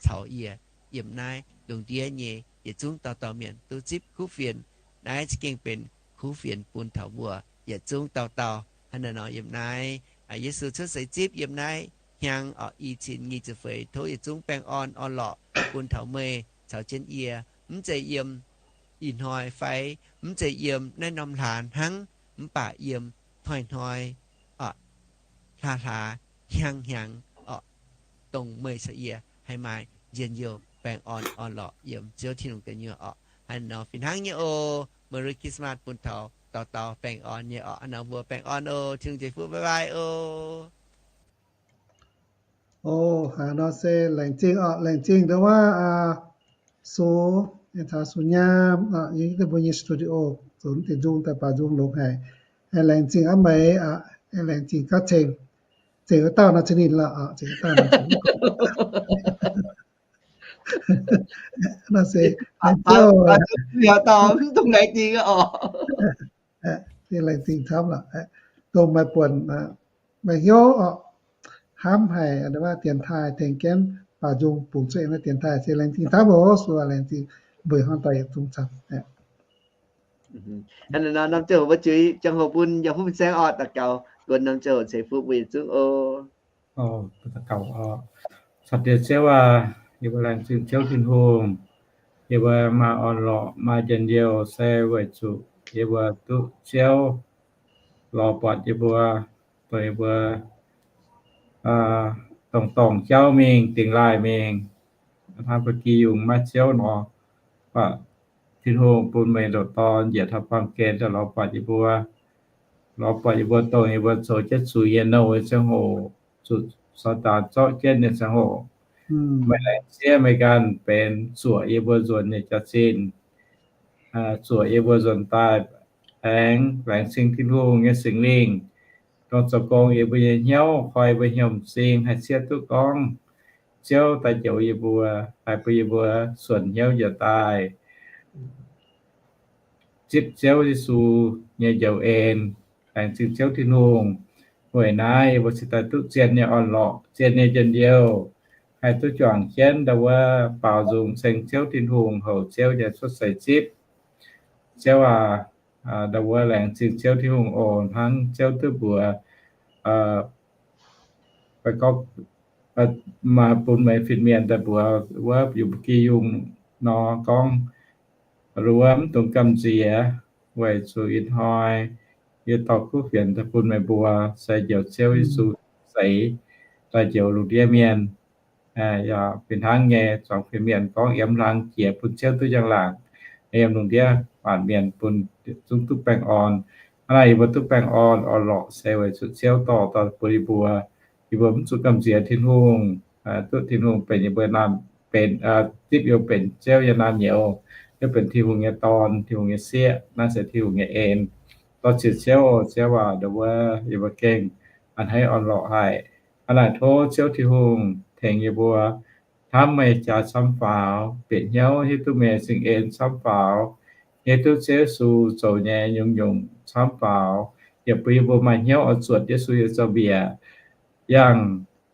caux yie yiem naaiv lungh ndiev nyei yietc zungv dauh dauh mienh duqv zipv kuv fienx. Naaiv za'gengh benx kuv fienx bun taux mbuo yietc zungv dauh dauh. Hnangv naaiv nor yiem naaiv, Yesu cuotv seix zipv yiem naaiv hnyangx orqc, i cin nyic ziepc feix, tov yietc zungv baengh orn orn-lorqc bun taux meih caux jienv yie, mv zeiz yiem ih hnoi fai mv zeiz yiem naaiv norm hlaax hnangv, mv baac yiem hnoi-hnoi, hlaax-hlaax, hnyangx-hnyangx orqc, dongh meih caux yie haih maaih njien-youh baengh orn orn-lorqc yiem Ziouv Tin-Hungh gu'nyuoz orqc. Hnangv naaiv nor fih hnangv nyei oc. Merry Christmas bun taux dauh dauh baengh orn nyei orqc. Hnangv naaiv nor mbuo baengh orn oc. Tin-Hungh ceix fuqv, bye bye oc. O, hnangv nor se laengz zingh orqc, laengz zingh ndongc wuov, Sux, caux Sux Nyaam, yiem mbuo nyei studio zoux deix nzung daaih baaux nzung longx haic. Laengz zingh aqv meih, laengz zingh gauh ceng, zengc wuov dauh nor za'gengh ninh lorqc, zengc wuov dauh nor za'gengh ninh nor se, laengz zingh camv lorqc, dongh maaih buonc, maaih hnyouv orqc, hnamv haic, dienx taaih tengx jienv baaux nzung bungx cuotv yiem naaiv dienx taaih se laengz zingh camv oc. Sux, laengz zingh mbuo hnangv doic yietc zungv camv. Hnangv naaiv nor, norm ziangh hoc mbuo ziux ziangh hoc bun yaac huv fin saeng orqc, daux gaux guon norm ziangh hoc ceix fuqv mbuo yietc zungv oc. Daux gaux oc. Caux diex Ziouv aac, yie mbuo laengz zingh Ziouv Tin-Hungh. Yie mbuo maaih orn-lorqc, maaih njien-youh se weic zuqc yie mbuo duqv Ziouv lorz buatc yie mbuo, dongh yie mbuo dorngc dorngc jauv mingh, dingx laaih mingh, hnangv ba'gi yungh maiv Ziouv nor. Mv baac Tin-Hungh bun meih ndoqc Dorn njiec taux baamh gen daaih lorz buatc yie mbuo, lorz buatc yie mbuo dongh yie mbuo zoux jienv zuiz nyei nouh nyei ziangh hoc, zuqc Saadaan zorqv jienv nyei ziangh hoc. Meih laengz zieqv meih ganh benx zuoqc yie mbuo nzuonx nyei jaax-zinh, zuoqc yie mbuo nzuonx daaih aengx laengz zingh Tin-Hungh nyei Singx Lingh, dongh zoux gong yie mbuo nyei hnyouv, koi yie mbuo hnyouv m'zing, haih zieqv duqv gorngv Ziouv daaih njoux yie mbuo, haih bun yie mbuo suonc hnyouv njiec daaih zipv Ziouv Yesu nyei njoux en. Laengz zingh Ziouv Tin-Hungh. Weic naaiv yie mbuo cingx daaih duqv zien nyei orn-lorqc, zien nyei njien-youh, haih duqv juangc jienv ndau wuov baaux nzung ceng Ziouv Tin-Hungh, houc Ziouv nyei cuotv seix zipv. Ziouv aac, ndau wuov laengz zingh Ziouv Tin-Hungh oc. Hnangv Ziouv duqv mbuox, gorngv, maaih bun meih fin-mienh daaih mbuox wuov yungz ba'gi yungh nor gorngv, wuov mv dungx gamh nziex, weic zuqc ih hnoi yie dorh kuv fienx daaih bun meih mbuo, se njoux Ziouv Yesu seix daaih njoux lungh ndiev mienh. Yaac fih hnangv nyei, zuangx fin-mienh gorngv yiem hlang jiex bun Ziouv duqv njang-laangc, yiem lungh ndiev maanc mienh bun zungv duqv baengh orn. Hnangv naaic yie mbuo duqv baengh orn orn-lorqc se weic zuqc Ziouv dorh daaih bun yie mbuo. Yie mbuo mv zuqc gamh nziex Tin-Hungh, duqv Tin-Hungh benx yie mbuo naamh, benx, zipv yie mbuo benx Ziouv nyei naamh nyouz, yie benx Tin-Hungh nyei dorn, Tin-Hungh nyei sieqv. Naaiv se Tin-Hungh nyei en. Dorh ziex Ziouv oc. Ziouv aac, ndau wuov yie mbuo gengh a'hneiv orn-lorqc haic. Hnangv naaic tov Ziouv Tin-Hungh tengx yie mbuo hnamv meih jaax camv faaux, bieqc hnyouv hiuv duqv meih nyei zingh en camv faaux, hiuv duqv Ziouv Yesu zoux nyei nyungc-nyungc camv faaux, yaac bun yie mbuo maaih hnyouv oix zuotc Yesu nyei zaux-mbiec, yangh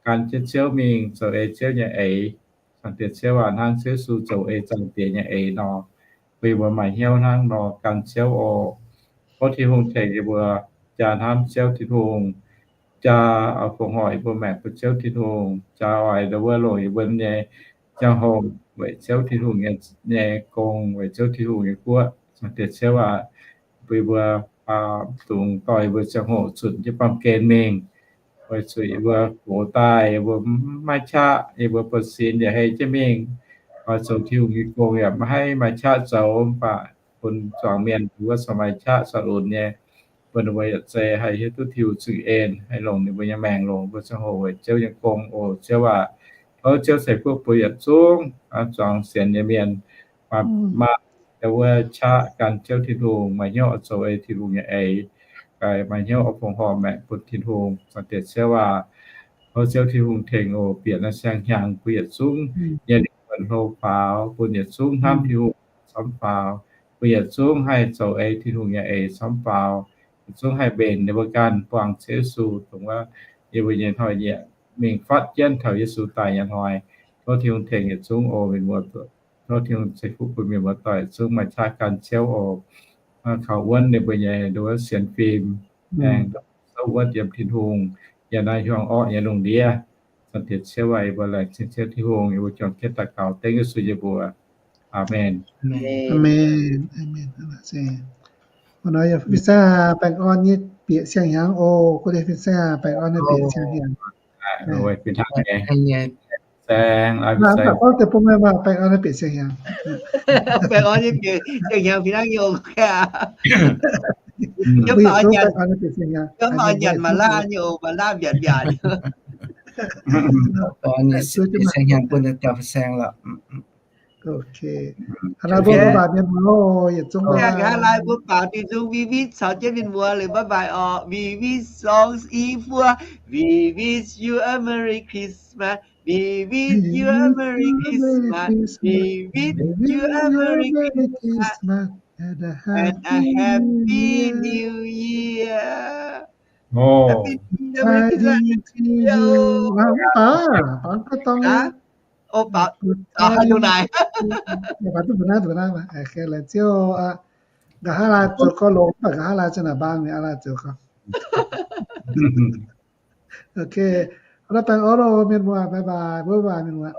gan jienv Ziouv mingh zoux ei Ziouv nyei eix. Zaangc Diex Ziouv aac, hnangv Ziouv Yesu zoux ei Zaangc Diex nyei eix nor, bun yie mbuo maaih hnyouv hnangv nor gan Ziouv oc. Tov Tin-Hungh tengx yie mbuo jaa hnamv Ziouv Tin-Hungh, jaa oix fongc horc yie mbuo maengc bun Ziouv Tin-Hungh, jaa oix ndau wuov longc yie mbuo nyei ziangh hoc weic Ziouv Tin-Hungh nyei gong, weic Ziouv Tin-Hungh nyei guoqv. Zaangc Diex Ziouv aac, bun yie mbuo dungx dorh yie mbuo ziangh hoc zunc jienv baamh gen mingh, weic zuqc yie mbuo gox daaih yie mbuo maiv qaqv, yie mbuo buonv-sin yaac hei jienv mingh. Oix zoux Tin-Hungh nyei gong yaac maiv haih maaih qaqv zoux, mv baac bun zuangx mienh wuov corc maaih qaqv corc lunx nyei, bun ninh mbuo yietc zei haih hiuv duqv Tin-Hungh zingh en, haih longc ninh mbuo nyei maengc, longc mbuo ziangh hoc weic Ziouv nyei gong oc. Ziouv aac, tov Ziouv ceix fuqv bun yietc zungv zuangx sienx nyei mienh, maaih wuov qaqv gan Ziouv Tin-Hungh, maaih hnyouv oix zoux ei Tin-Hungh nyei eix, maaih hnyouv oix fongc horc maengc bun Tin-Hungh. Zaangc Diex Ziouv aac, tov Ziouv Tin-Hungh tengx oc. Bieqc naaiv siang-hnyangx bun yietc zungv nyei lingh wuonh hlo faaux, bun yietc zungv hnamv Tin-Hungh camv faaux, bun yietc zungv haih zoux ei Tin-Hungh nyei eix camv faaux, yietc zungv haih mbenc ninh mbuo ganh buangh Ziouv Yesu, dongh wuov yie mbuo nyei hnoi-nyieqc mingh fatv jienv taux Yesu daaih nyei hnoi. Tov Tin-Hungh tengx yietc zungv oc mienh muoz. Tov Tin-Hungh ceix fuqv bun mienh muoz doic zungv maaih qaqv gan Ziouv oc. Kaux wuonv ninh mbuo nyei nduov sienx fim, aengx souv wuonv yiem Tin-Hungh, yiem naaiv hiuang orqv nyei lungh ndiev. Zanc diex Ziouv aac, yie mbuo laengz zingh Ziouv Tin-Hungh, yie mbuo juangc jienv daux gaux dengv Yesu nyei mbuox. Aamen. Aamen. Aamen. Fin-saeng baengh orn nyei bieqc siang-hnyangx oc. Gu lie fin-saeng baengh orn nyei bieqc siang-hnyangx. Fin-saeng, mv baac gorngv deix bun meih maah, baengh orn nyei bieqc siang-hnyangx. Baengh orn nyei bieqc siang-hnyangx fih hnangv nyei oc. Mv baac nyanc maaih laanh nyei oc, maaih laanh mbiaatc mbiaatc. Baengh orn nyei bieqc siang-hnyangx bun dauh fin-saeng lorqc. Nqa'haav lai mbuo baaux Tin-Hungh, bye bye oc. We wish songs i fuo, we wish you a Merry Christmas, we wish you a Merry Christmas, we wish you a Merry Christmas and a Happy New Year. Happy New Year, Merry Christmas. Baaux, baaux ga'dorng. Baaux duqv mbuo naaiv, duqv mbuo naaiv. Laengz Ziouv aqv. Nqa'haav lai zoux gorx-longx, mv baac nqa'haav lai zoux naaic mbaang, nqa'haav lai zoux gorx. Ok, baengh orn oc mienh muoz, bye bye, bye bye mienh muoz.